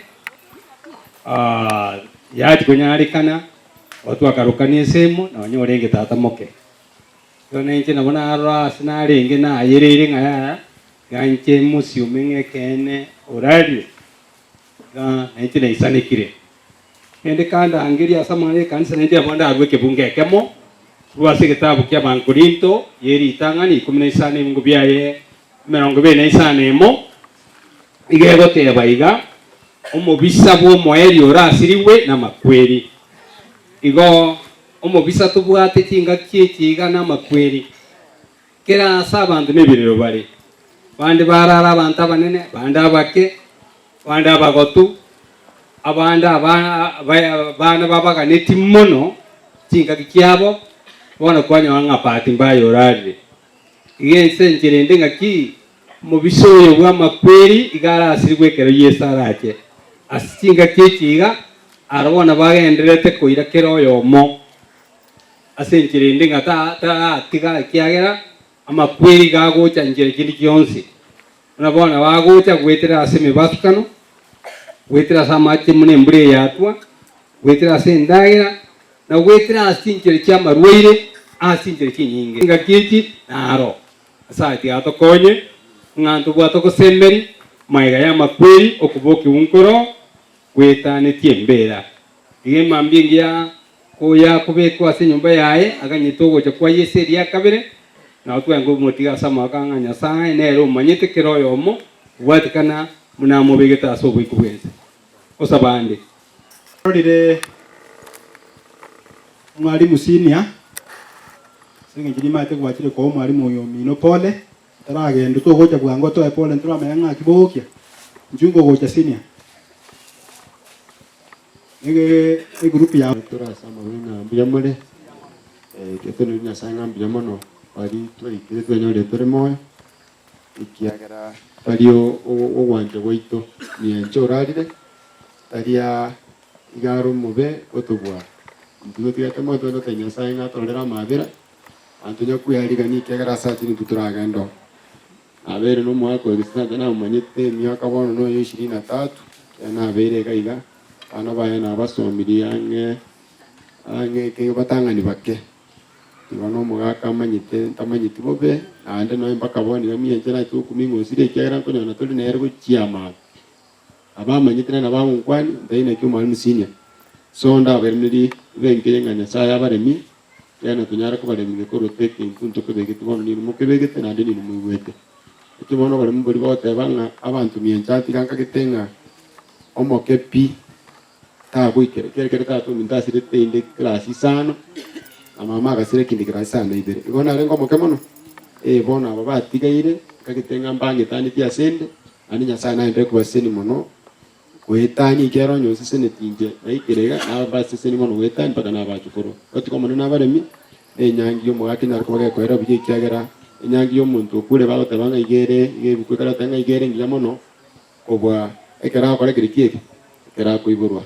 yachia konyarekana igo twakarokania ensemo nonya orenge tata moke. Igo nainche nabo narora ase narenge nayereire ng'a yaya, iga inche mosiume ng'a ekeene orarie, iga nainche naisanekire. Rende kandangerie ase amang'ana y'ekanisa nainche nabo ndarue ekebungo ekemo korwa ase egetabu ki'Abakorinto ye ritang'ani ikomi na isano ebingo biaye 25, iga egoteba iga, Omobisa bw'omoerio orasirigwe namakweri. Igo omobisa tobwate chingaki echi iga namakweri. Kera aase abanto nebirero bare, bande barara abanto abanene, bande abake, bande abagotu, abande abana babaganeti mono chingaki chiabo, bono kwanyora ng'a bahati mbaya orarire. Iga ense enchera ende ng'aki omobisa oyo bw'amakweri iga arasirigwe ekero Yeso arache. Ase chingaki echi iga, aro bono bagendererete koira kera oyomo ase enchera ende ng'a taratiga ekiagera amakweri iga agocha nchera chinde chionsi. Buna bono bagocha goetera ase emebasukano, goetera ase amache buna embura eyatwa, goetera ase endagera, na goetera ase chinchera chi'amarwaire, ase chinchera chinyinge. Engaki echi naro Nyasae tiga atokonye, ng'a ntobwate ogosemeria magega y'amakweri okobokigwa nkoro gwetanetie embera. Iga emambia engiya koyakobekwa ase enyomba yaye, aganyete ogocha kwa Yeso eria kabere, nabo twaye komotiga ase amaboko ng'a Nyasae nere omanyete kera oyomo kobwatikana buna amobegete ase oboiko bw'ense. Gosaba ande. Rorire Mwalimu Senior, ase eng'encho nimanyete gwachire koa omwalimu oyo omino pole, otaragenda togocha bwango otoe pole ntoramanya ng'aki bogokia, inchuo nkogocha senior. Ege egroup ya. Tore ase amabe ng'a mbuya more, eketeneneri Nyasae ng'a mbuya mono, baria twaikire twenyorire tore moyo, ekiagera tari ogwancha gwaito, miencho orarire, tari iga are omobe gotobua. Intwe totigete moyo twende gotebia Nyasae ng'a atororere amabera, abanto nyakwearigania ekiagera ase achio intwe toragende oo. Nabeire nomwaka oyo gose tata namomanyete emiaka bono noyo ishirini na tatu, ekero nabeire iga iga, abana baye nabasomirie ang'e ang'e ekero batang'ani bake. Igo nomogaka amanyete ntamanyeti bobe, naende nonya mpaka bono iga mienche nachia gokumia ng'a osire ekiagera nkonyora tore nere gochia amabe. Abamanyete naende nabagonkwania, ntai naki Omwalimu Senior. So ndabairanerie ebenkeye ng'a Nyasaye abaremie, Ekiagera tonyare kobaremia korwa ekento ntokebegete bono ninwe mokebegete naende ninwe moigwete. Ekio bono oboremu mboria bogoteba ng'a abanto miencha tiga nkagete ng'a omoke pi tagoikera ekiagera ekero tata ominto asirete inde class isano na mama agasira ekinde class isano na ibere. Igo narenge omoke mono? Ee bono aba batigaire nkagete ng'a mbang'etanetie asende naende Nyasaye naenderere kobasesenia mono. Goetania ekiagera onye onseseneti inche naikire iga, nabaseseni mono goetania mpaka nabachukuru. Gotiga Omonene abaremie, na enyangi y'omogaka enyare koba gekoera buya ekiagera enyangi y'omonto okure bagoteba ng'a iga ere iga ebuku ekero egoteba ng'a iga ere engiya mono kobua ekero agokora kere ki eke? Ekero akoiborwa.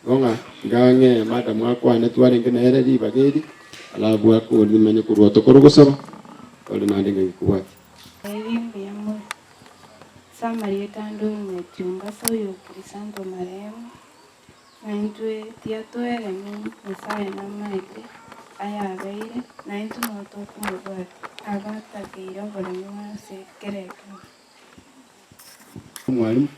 Igo ng'a iga ang'e madam akwane twarenge nere ribaga eri, alafu akore nimanye korwa tokore ogosaba, tore naende ng'a gekobwatia. Erio mbuya more. Ase amarieta ande oinyeti ombase oyo o Kirisanto marehemu, na intwe tiyatoeremi Nyasae namaete ayabeire, na intwe nabo tokomobwatia, abatakeire oboremu ase kera ekero. Omwalimu,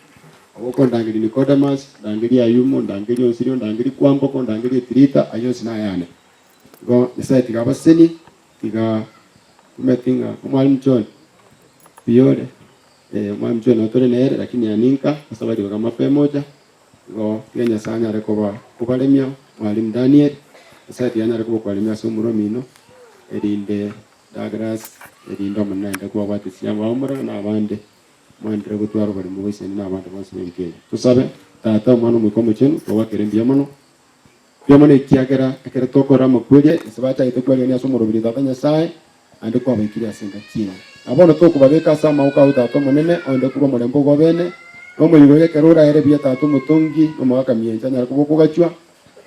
ogokondangeria Nikodemus, ndangerie Ayumu, ndangerie Osirio, ndangerie Kwamboko, ndangerie Tirita, ayio onsi nayane. Igo Nyasae tiga abasesenie, tiga omanyete ng'a Omwalimu John mbuya ore, Omwalimu John nabo tore nere lakini aninka ase abaribo ba mapema ocha, igo tiga Nyasae anyare koba kobaremia Mwalimu Daniel, Nyasae tiga anyare koba okwaremia ase omorwa omino, erinde Douglas, erinde Omonene aende kobabwatesia abamura na abande, mwenderere gotwara oboremu bwa iseni na abande bonsi b'enka eye. Tosabe, Tata, Omwana, Omoika Omochenu, togwakere mbuya mono. Mbuya mono ekiagera ekero tokorora amakweri inse bachagete kweregania ase omoroberi Tata Nyasae, naende kwabaikire ase engaki eye. Na bono tokobabeka ase amaboko ao Tata Omonene, onde korwa omorembe ogobene, na omoyega oye ekero oraere buya Tata Omotongi, na omogaka miencho anyare koba okogachwa,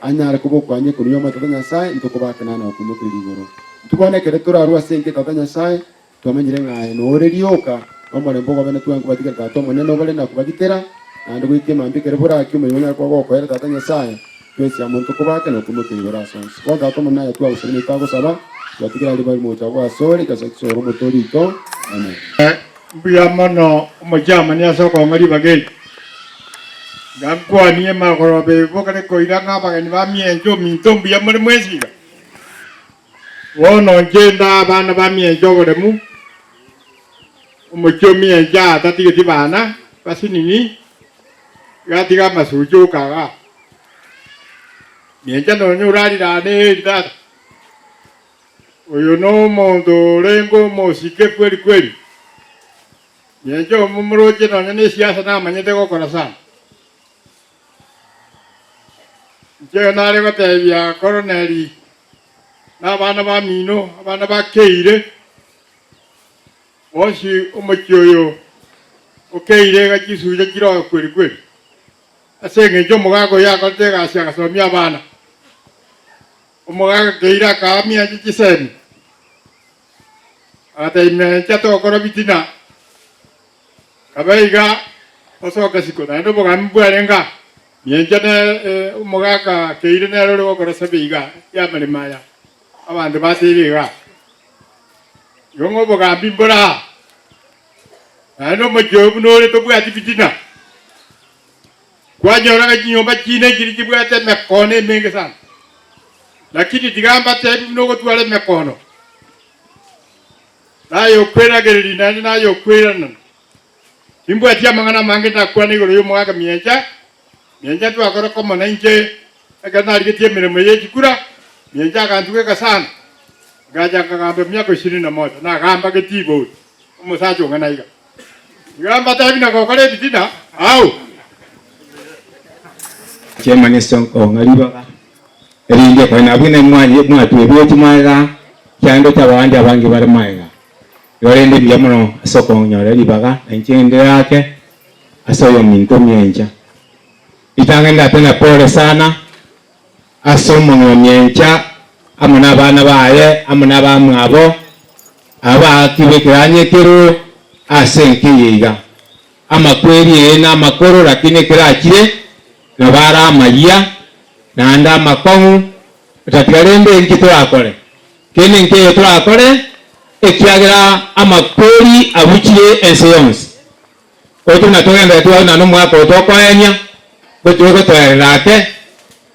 anyare koba okoanya ekonwa y'omoyo Tata Nyasae, intokobakena na gokoimokereria igoro. Intwe bono ekero torarue ase enka Tata Nyasae, Twamanyire ng'a aye nore rioka, na omorembe ogobene twange kobatigera Tata Omonene obare na kobagitera, naende goika emambia ekero borake omoyio onyare koba gokoera Tata Nyasae, twensi amo ntokobake na okoimokia igoro ase onsi. Bono Tata Omonene aye twagosaba na twagosaba, twatigera aria bare mocha agwo asore, Nyasae tisoro omotoori oito. Amen. Mbuya mono omochiamani ase okong'a ribaga eri. Ngankwanie magoroba ebokare koira ng'a abageni ba miencho ominto mbuya more mwensi iga. Bono inche ndaa abana ba miencho oboremu, omochie o miencho aa tatigeti bana basinini, iga atiga amasucho oka igaa. Miencho nonya orarire aa neri tata, oyo nomonto orenge omosike kweri kweri, miencho omomoroche nonya ne esiasa namanyete gokora sana. Inche nare gotebia Korneli na abana bamino, abana ba Keire, bonsi omochie oyo o Keire iga chisucha chire kweri kweri, ase engencho omogaka oyo akorete egasi agasomia abana. Omogaka Keire akaamia inche chisemi, agatebia inche togokora bitina. Kabe iga osoke isiko, naende obogambi bwarenge aa, Miencha ne omogaka Keire nere ore gokora sabe iga y'amaremo aya, abanto bateire igaa. Igo ng'a obogambi mbore aa, naende omochie oyo buna ore tobwati fitina. Kwanyora ng'a chinyomba chinde nchiria chibwate emekono emenge sana, lakini tiga mbatebi buna ogotwara emekono. Naye okweragereria naende naye okweiranana. Timbwati amang'ana amange ndakwane igoro y'omogaka Miencha, Miencha twakora komo nainche ekero narigetie emeremo ye chikura, Miencha agantugeka sana, ngacha nkagamba emiaka ishirini na moja, nagamba getibo oyo, omosacha ong'ana iga. Iga mbatebi na gokora ebitina, au! Chairman ase okong'a ribaga, erinde ekore nabwo ne mwanye mwatwebetie magega, kiagera ndoche abande abange bare magega. Igo rende mbuya mono ase okonyora ribaga, na inche ngende ake ase oyominto omiencha. Ritang'ani ndatende pole sana ase omong'ina omiencha amo na abana baye amo na abamwabo, aba baakirwe ekeranya ekeroo ase enka eye iga. Amakweri eye namakoro lakini ekero achire nabo are amayia naende amakong'u otatiga rende inki torakore? Kende nkeiyo torakore ekiagera amakweri abuchire ense yonsi. Gocha buna togenderete iga buna nomwaka oyo tokoenia gochia gotoerera ake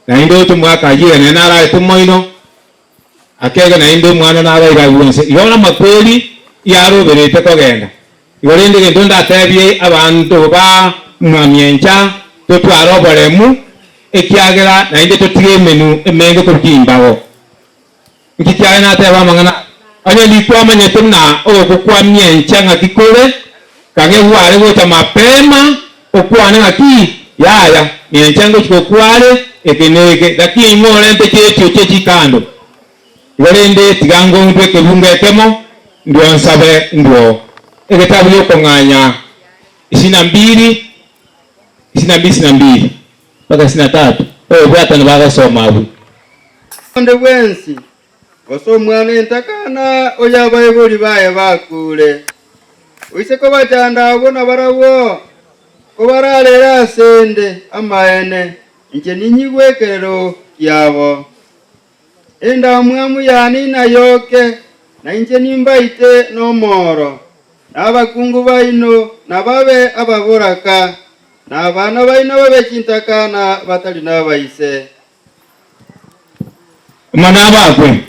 naende oche omwaka ayio nere naraete omoino Akeigo naende omwana nabaire agwo inse. Igo bono amakweri yaroberete kogenda. Igo rende egento ndatebie abanto ba mwamiencha, totware oboremu, ekiagera naende totige emenu emenge korwa chimbago. Nki kiagera nateba amang'ana aya? Onye ndikwamanyete buna ogokwa kwa miencha ng'aki kore, kang'e gware gocha mapema okwane ng'aki, Yaya, miencha ngochia gokwa are eke na eke, lakini ing'o orente chiretio chie chikando? Igo rende tiga ngontwe ekebungo ekemo, ndwo nsabe ndwo egetabu gi'okong'anya isini na mbili, isini na mbili, isini na mbili, mpaka isini na tatu, obobwatano bagosoma abwo. Onde bwensi, gose omwana entakana oyo abaibori baye bakuure, oise kobachanda abwo nabarabwo, kobararere asende amaene, inche ninyigwe ekerero kiabo. Endamwamu yane inayoke, na inche nimbaite nomoro, na abakungu baino nababe ababoraka, na abana baino babe chintakana batari nabaise. Omwana abakwe.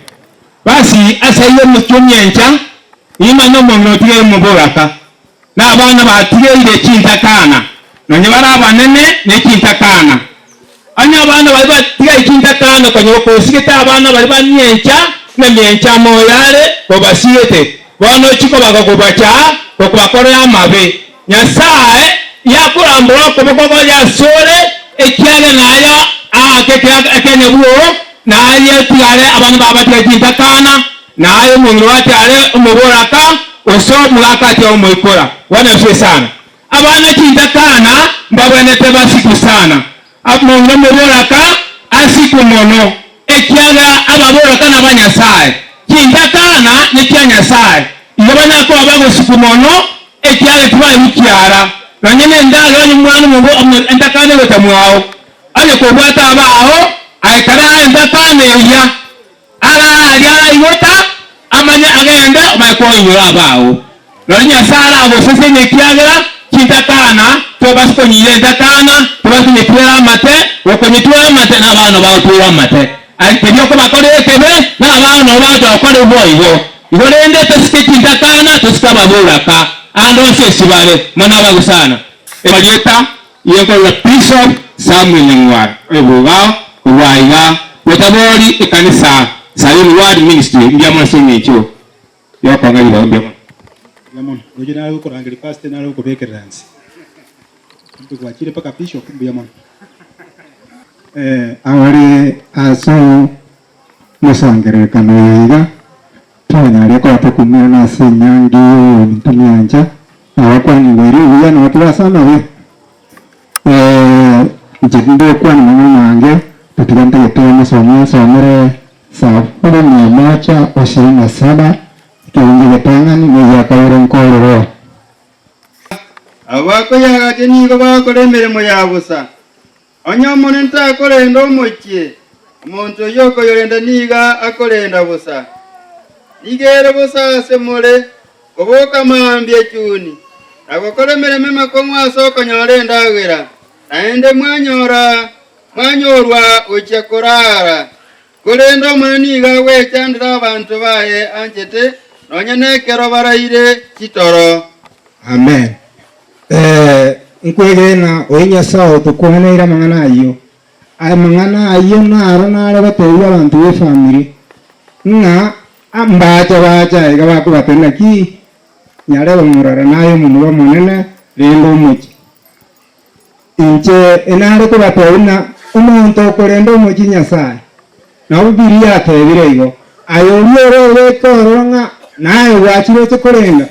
Basi ase ayio omochie omiencha, imanye omong'ina otigaire omoboraka, na abana batigaire chintakana, nonya bare abanene ne chintakana. Onye abana baria batigaire chintakana konya okosigete abana baria bamiencha, ng'a miencha moyo are kobasigete, bono ochie kobaga kobachaa, gokobakorera amabe. Nyasae yakorambora okoboko kwaye asore, ekiagera naye aa. Oake ekenyabuo, na aye tigare abana bao batige chintakana, na aye omong'ina oo atigare omoboraka, gose omogaka atige omoikora. Bwana Asifiwe sana. Abana chintakana mbabwenerete basikwe sana. Omong'ina omoboraka asikwe mono, ekiagera ababoraka naba Nyasae. Chintakana nechia Nyasae. Igo banyare koba bagosikwa mono, ekiagera tibaeirwe kiara. Nonya nendagera onye omwana omonge entakana egocha mwao, onye kobwate abao, aye kare aye entakana eria, araarie araigota, amanye agende omanye koinyora abao. Nonya Nyasae aragosesenie ekiagera chintakana tobasi konyiira entakana, tobasi konyetwera amate, gokonyetwera amate nabana bagotwera amate. Aye keria okobakorera ekebe, nabana nabo bagocha gokora boigo. Igo rende tosike chintakana, tosike ababoraka, ande onsi ase bare, mono abagusana. Amarieta y'enkorwa Bishop Samuel Nyang'wara oyo bogao korwa aiga Gotabori ekanisa Sayuni Word Ministry mbuya mono ase eng'encho yokong'a ribaga mbuya mono. Mbuya mono. Roche nare gokorangeria pastor nare gokobekerera nse. Intwe gwachire mpaka bishop mbuya mono. Abare ase omosangererekano oyo iga, twanyarire koba tokumerana ase enyangi y'oyominto miancha, na abakwanigwa erio buya nabo tore ase amabe. Inche tindogokwana amang'ana amange, tatiga ntagete omosomi ansomere Zaburi mia moja ishirini na saba, ekeungo egetang'ani na egia kabere nkorora oo. Abwo bakoyagatia nigo bagokora emeremo ya bosa. Onye Omonene takorenda omochie, omonto oyio okoyorenda nigo akorenda bosa. Nigo ere bosa ase more koboka mambia chuni, na gokora emeremo emekong'u ase okonyora endagera, naende mwanyora mwanyorwa gochia korara. Korende Omonene nigo agwechandera abanto baye anchete, nonya nekero baraire chitoro. Amen. Nkwegena oyo Nyasae otokwaneire amang'ana ayio. Amang'ana ayio naro nare gotebia abanto b'efamiri ng'a mbacha bacha aiga bakobatebia naki nyarebe omorara naye omomura omonene rende omochie. Inche nare kobatebia ng'a omonto okorenda omochie Nyasae, nabo Bibilia yatebire igo, aye oria ore obeke ororo ng'a naye gwachire oche korenda,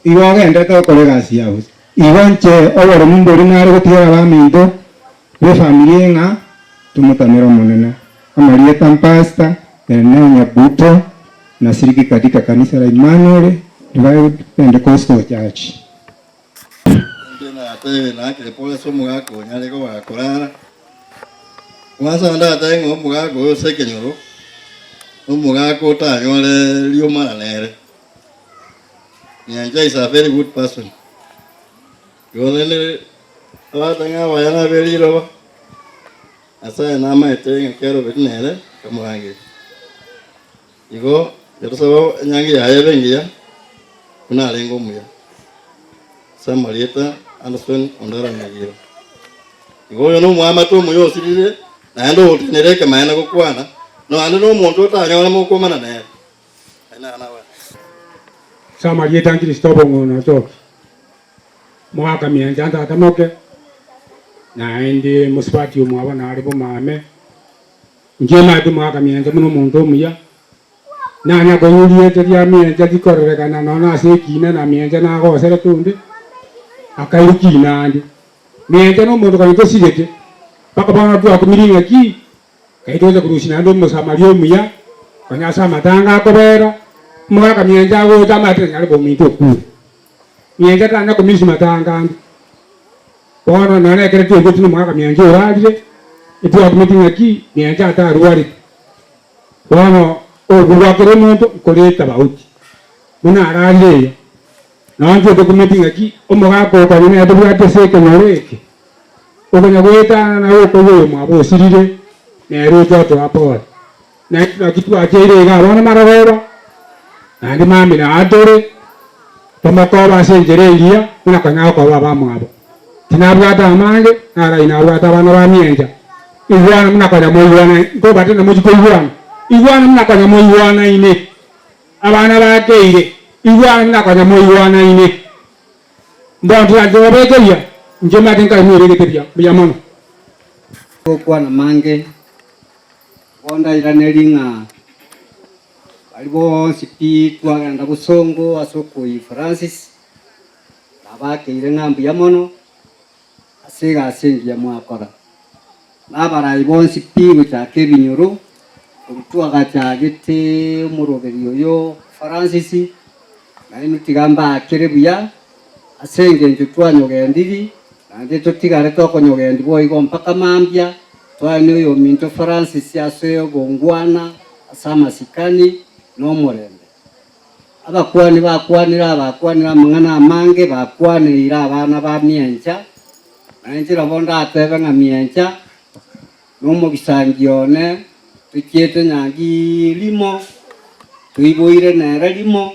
igo ogenderete gokora egasi ya bosa. Igo inche oboremu mboria nare gotigera abaminto b'efamiri ng'a tomotamere Omonene. Amarieta Mpastor Erneo Nyabuto, nashiriki katika kanisa la Emmanuel Revived Pentecostal Church. Inche natebire naakire pole ase omogaka oyo nyare koba gakorara. Kwanza ndatebe ng'a omogaka oyo ase ekenyoro, nomogaka otanyore riomana nere. Nyancha is a very good person. Igo rende abate ng'a abaya nabe riroba, Nyasaye namaete ng'a keroberi nere akamorangeria. Igo Yerusalemu enyangi yaye ebe engiya, buna arenge omuya. Ase amarieta Anderson Ondara Nyagiro. Igo oyo nomoamate omuya osirire, naende ogotenenera ekemaene gokwana, naende nomonto otanyore mokomana nere. Aye naro nabare. Ase amarieta Kristo obong'ono ochoki, Mogaka miancha tata moke, naende mosubati omwabo nare bomame. Inche maete omogaka miancha buna omonto omuya, nanya koigwa rieta ria miancha rikororekana nonya ase ekina na miancha nagoserete onde, akairwa kina ande. Miancha na omonto konya tosigete, mpaka bono twakumirie ng'aki, Ngai togocha korusia naende Omosamaria omuya, konya ase amatanga akobera, omogaka miancha agocha amaete tanyare kominta okure. Miancha tanya komisia matanga ande. Bono nonya ekero twaigwete nomogaka miancha orarire, etwakumeti ng'aki miancha atarwarete. Bono okwo gwa kera omonto nkore etabauti. Buna ararire iga, nonya intwe tokumeti ng'aki omogaka oyo konya nere tobwate ase ekenyoro eke, Okonya goetana na okoigwa oyomwabo osirire, nere oche otoa pole. Na intwe naki twacheire igaa bono marogoba, naende mambia naa tore, tomokobe ase enchera engiya buna konya agokoba abamwabo. Tinabwate amange, narai nabwate abana ba miencha. Igwana buna konya moigwanaine, nkobate na mochie koigwana, igwana buna konya moigwanaine. Abana bakeire, igwana buna konya moigwanaine. Mbono tiranche kobekeria, inche omanyete nkaimoire egete buya, mbuya mono. Gokwana mange, bono ndairanerie ng'a baria bonsi pi twagenda bosongo ase okoyia Francis, nabakeire ng'a mbuya mono ase egasi engiya mwakora. Na abarai bonsi pi gochaka ebinyoro, korwa twagachagete omoroberi oyo Francis, nainwe tiga mbaakere buya ase engencho twanyogendiri, naende totigare tokonyogendi boigo mpaka mambia, twaenie oyominto Francis ase obongwana, ase amasikani, na omorembe. Abakuani bakwanire abakwanire amang'ana amange, bakwaneire abana ba miencha, na inche nabo ndatebe ng'a miencha nomogisangio one, tochiete nyangi rimo, toiboire nere rimo,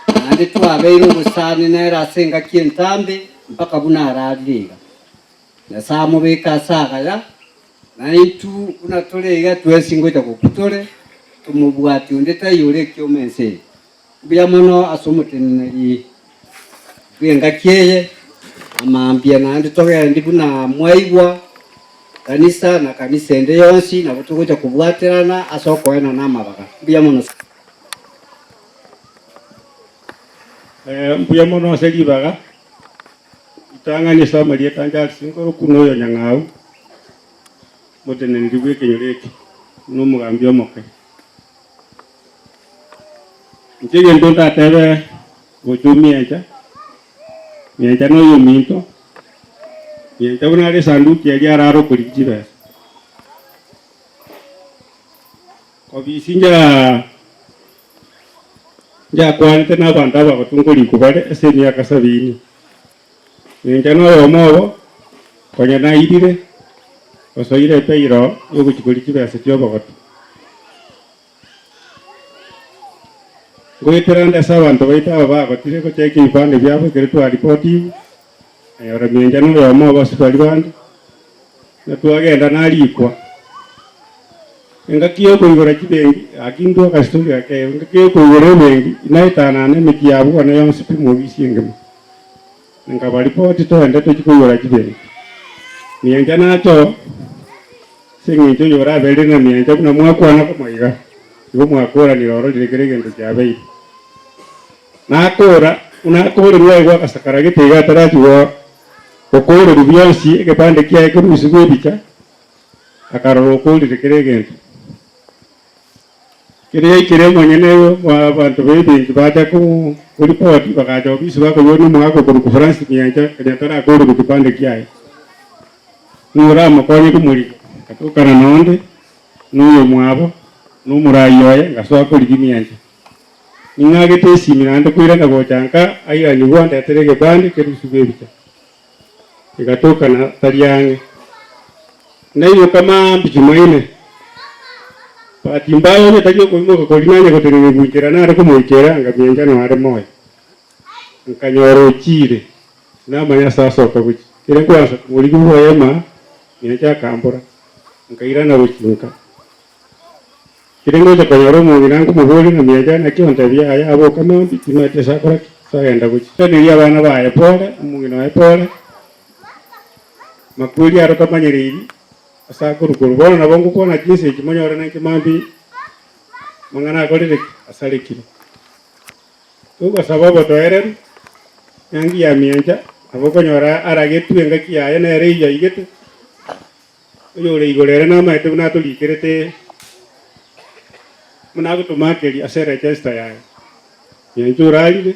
naende twabeire obosani nere ase engaki entambe mpaka buna ararire iga. Nyasae amobeke ase agaya, na intwe buna tore iga twensi ngocha gokwa tore, tomobwati onde taiyo ore ekioma ense eye. Mbuya mono ase omoteneneri bw'engaki eye, na mambia naende togende buna mwaigwa kanisa na kanisa ende yonsi, nabo togocha kobwaterana ase okoenana amabaga. Mbuya mono. Mbuya mono ase ribaga. Ritang'ani ase amarieta anche ase nkoroku noyo Nyang'au, omoteneneri bw'ekenyoro eke, buna omogambi omoke. Inche egento ndatebe gocha omiencha, miencha noyo ominto, miencha buna are esanduki eria arare okorigia chibesa. Obisi nja Njakwanete nabanto abagotu nkorikwa bare ase emiaka sabini, ninche noyomo obo, konya nairire, osoire epeiro y'ogochia koria chibesa chi'obogotu. Ngoetera nde ase abanto baito aba bagotire gochaka ebipande biabo ekero twaripotigwe, nanyora ninche noyomo obo ase baria bande, na twagenda narikwa. Engaki y'okoigora chibenki, gaki intwe agastori ake, engaki y'okoigora ebenki, inaetanana emechie yabo bono yonsi pi mw'ofisi engima. Nkabaripoti toende tochie koigora chibenki. Miancha nache oo, ase eng'encho oyo oraberire ng'a miancha buna mwakwana komo iga, igo mwakoranire ororire kera egento kiabeire. Nakora, buna akorerwa aigwe agasakara gete iga atarachia go gokorerwa bionsi egepande kiaye kerusigwe ebicha, Akarora okoorire kera egento. Keria yaikire omonyene bw'abanto b'ebenki bacha koripoti, bagacha ofisi bakoyora nomogaka okorokwa Francis Miancha konya tarakoorerwa kipande kiaye. Ng'o oramokonye komorigia? Agatokana nonde, noyomwabo, na omorai oye, ngasoa korigia Miancha. Ning'agete esimi naende koirana gocha nka airanigwe andetere egepande kerusigwe ebicha. Egatokana tari ang'e. Naimoka mambia Jumaine. Bahati mbaya onye tari okoimoka koria nanye gotenena ebunchera nare komoikera nkamia nao are moyo. Nkanyora ochiire, tinamanya ase asoka gochia. Ekero nkwansa komorigia oboyema, miancha akambora, nkairana gochia nka. Ekero ngocha konyora omong'ina nkomoboria ng'a miancha naki ontebia yaya aboka mambia timanyeti ase akora ki, ase agenda gochia. Nkairaneria abana baye pole, omong'ina oye pole. Makweri aro tamanyereiri ase akorwa korwa bono nabo ngokwana chinsa echi monyore nainche mambia amang'ana akorire ki? Asarekire. Togosaba obotoereru, nyangi ya miancha, nabo okonyora aragetwe engaki yaye nere eyio aigete, oyore igoro ere namaete buna atorikerete buna agotomakeria ase eregister yaye. Miancha orarire.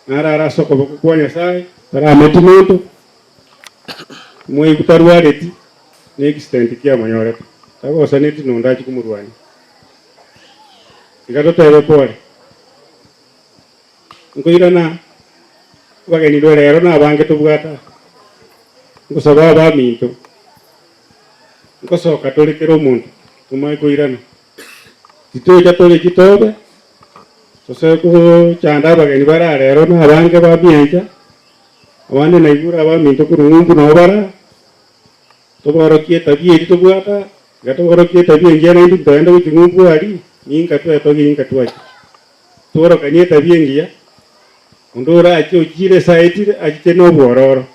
Narare ase okoboko kwa Nyasae, tarameti monto, moigwe tarwareti, na accident kiamonyorete, tagosaneti nonde achie komorwania. Tiga totebe pole. Nkoirana abageni rero nabange tobwate aa, ngosaba abaminto, nkosoka tore kera omonto, tomanye koirana. Titocha tore chitobe, Tosoe gochanda abageni bare arero na abange ba miancha, abande naigure abaminto korwa ng'umbu nao bare aa, toborokie etabia eria tobwate aa, iga toborokie etabia engiya naende ntogende gochia ng'umbu aria, ninka twetogie inka twachia. Tworokanie etabia engiya, onde orache ochiire ase aetire, achiche na obwororo.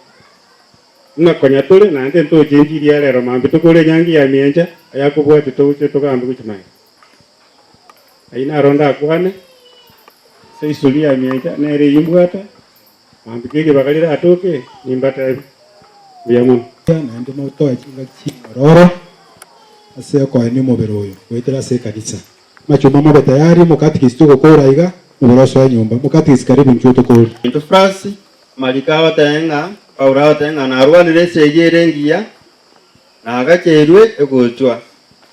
Buna konya tore, naende ntoche enchiri ya rero mambia tokore enyangi ya miencha, ayakobwatia toche togambe gochia magega. Ayio naro ndakwane, ase isuri ya miencha nere eyio mbwate, mambia keribaga riratoke, nimbatebi. Mbuya mono. Naende motoe chingaki chingororo ase okoenia omobere oyo goetera ase ekanisa. Amachuma mobe tayari, omokatikisi togokora iga, omobere osoe nyomba. Omokatikisi karibu inchuo tokore. Into France, Mariko agoteba ng'a Paulo agoteba ng'a narwanire esegi ere engiya, na agacheirwe egochwa.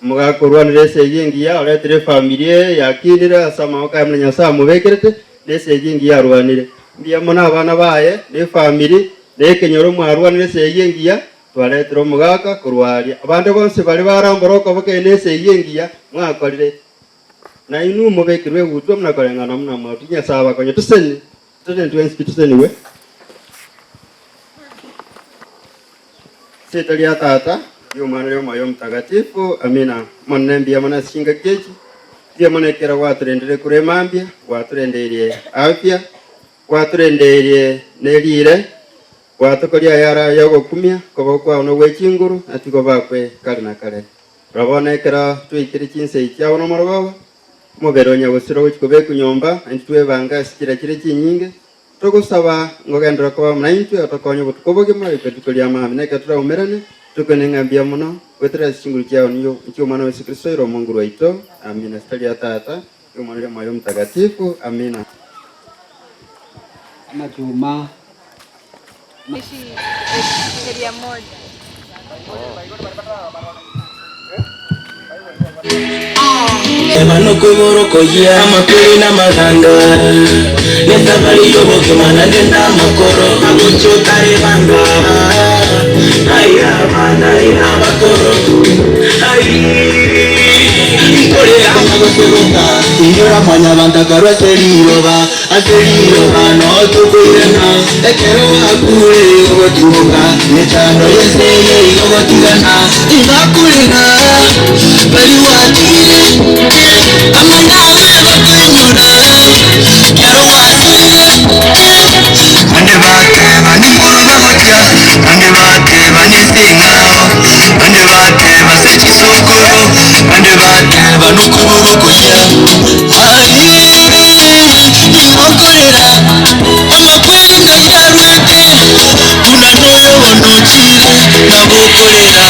Omogaka orwanire esegi engiya, oretire efamiri eye yakinire ase amaboko aye buna Nyasae amobekerete, na esegi engiya arwanire. Mbuya mono abana baye, na efamiri, na ekenyoro mwarwanire esegi engiya, twaretire omogaka korwa aria. Abande bonsi baria barambora okoboko eye nesegi engiya mwakorire, na inwe mobekirwe egutwa buna koreng'ana buna mwarutire. Nyasae abakonye toseni, toseni twensi pi tosenigwe. Erieta ria Tata, ri'Omwana, ri'Omoyo Omotagatifu. Amina. Omonene mbuya mono ase chingaki echi, mbuya mono ekero gwatorendire korwa emambia, gwatorendeire afya, gwatorendeire ne riire, gwatokoria ayare ay'ogokumia, koboko kwao nogwe chinguru, na tikobakwe kare na kare. Rora bono ekero twaikire chinsa echi chiabo nomorogoba, omobere o nyagosira ogochia kobekwa nyomba, naintwe twebange ase chira chire chinyinge, Togosaba ngogenderera koba amo naintwe, otokonye obotuko obogima goika rituko ria maambia, na ekero toraumerane, tokwane ng'a mbuya mono, goetera ase chinguru chiao nigo chi'Omwana o Yeso Kristo, ere Omonguru oito. Amina. Ase ria Tata, ri'Omwana, ri'Omoyo Omotagatifu. Amina. Amachuma. Ishi area moja. Eba nokoboro koyia amakweri namaganga, Nesafari y'obogima naende namakoro agocha otarebanga, Ai abana ai abakoro ai nkorera gose Inyora mwanyabanto akarwa ase riroba Ase riroba noo tokoirana, ekero gwakure ogotimboka, mechando y'ense eye igo gotigana. Ingakurera baria gwatigire, amo nabe bakoinyora ekero gwasoire. Bande bateba nimorome gochia, bande bateba neseng'ao, bande bateba se chisokoro, bande bateba nokoboko koyia. Aye, nigo nkorera amakweri ng'ai arwete, buna noyo bono ochire, nabo okorera.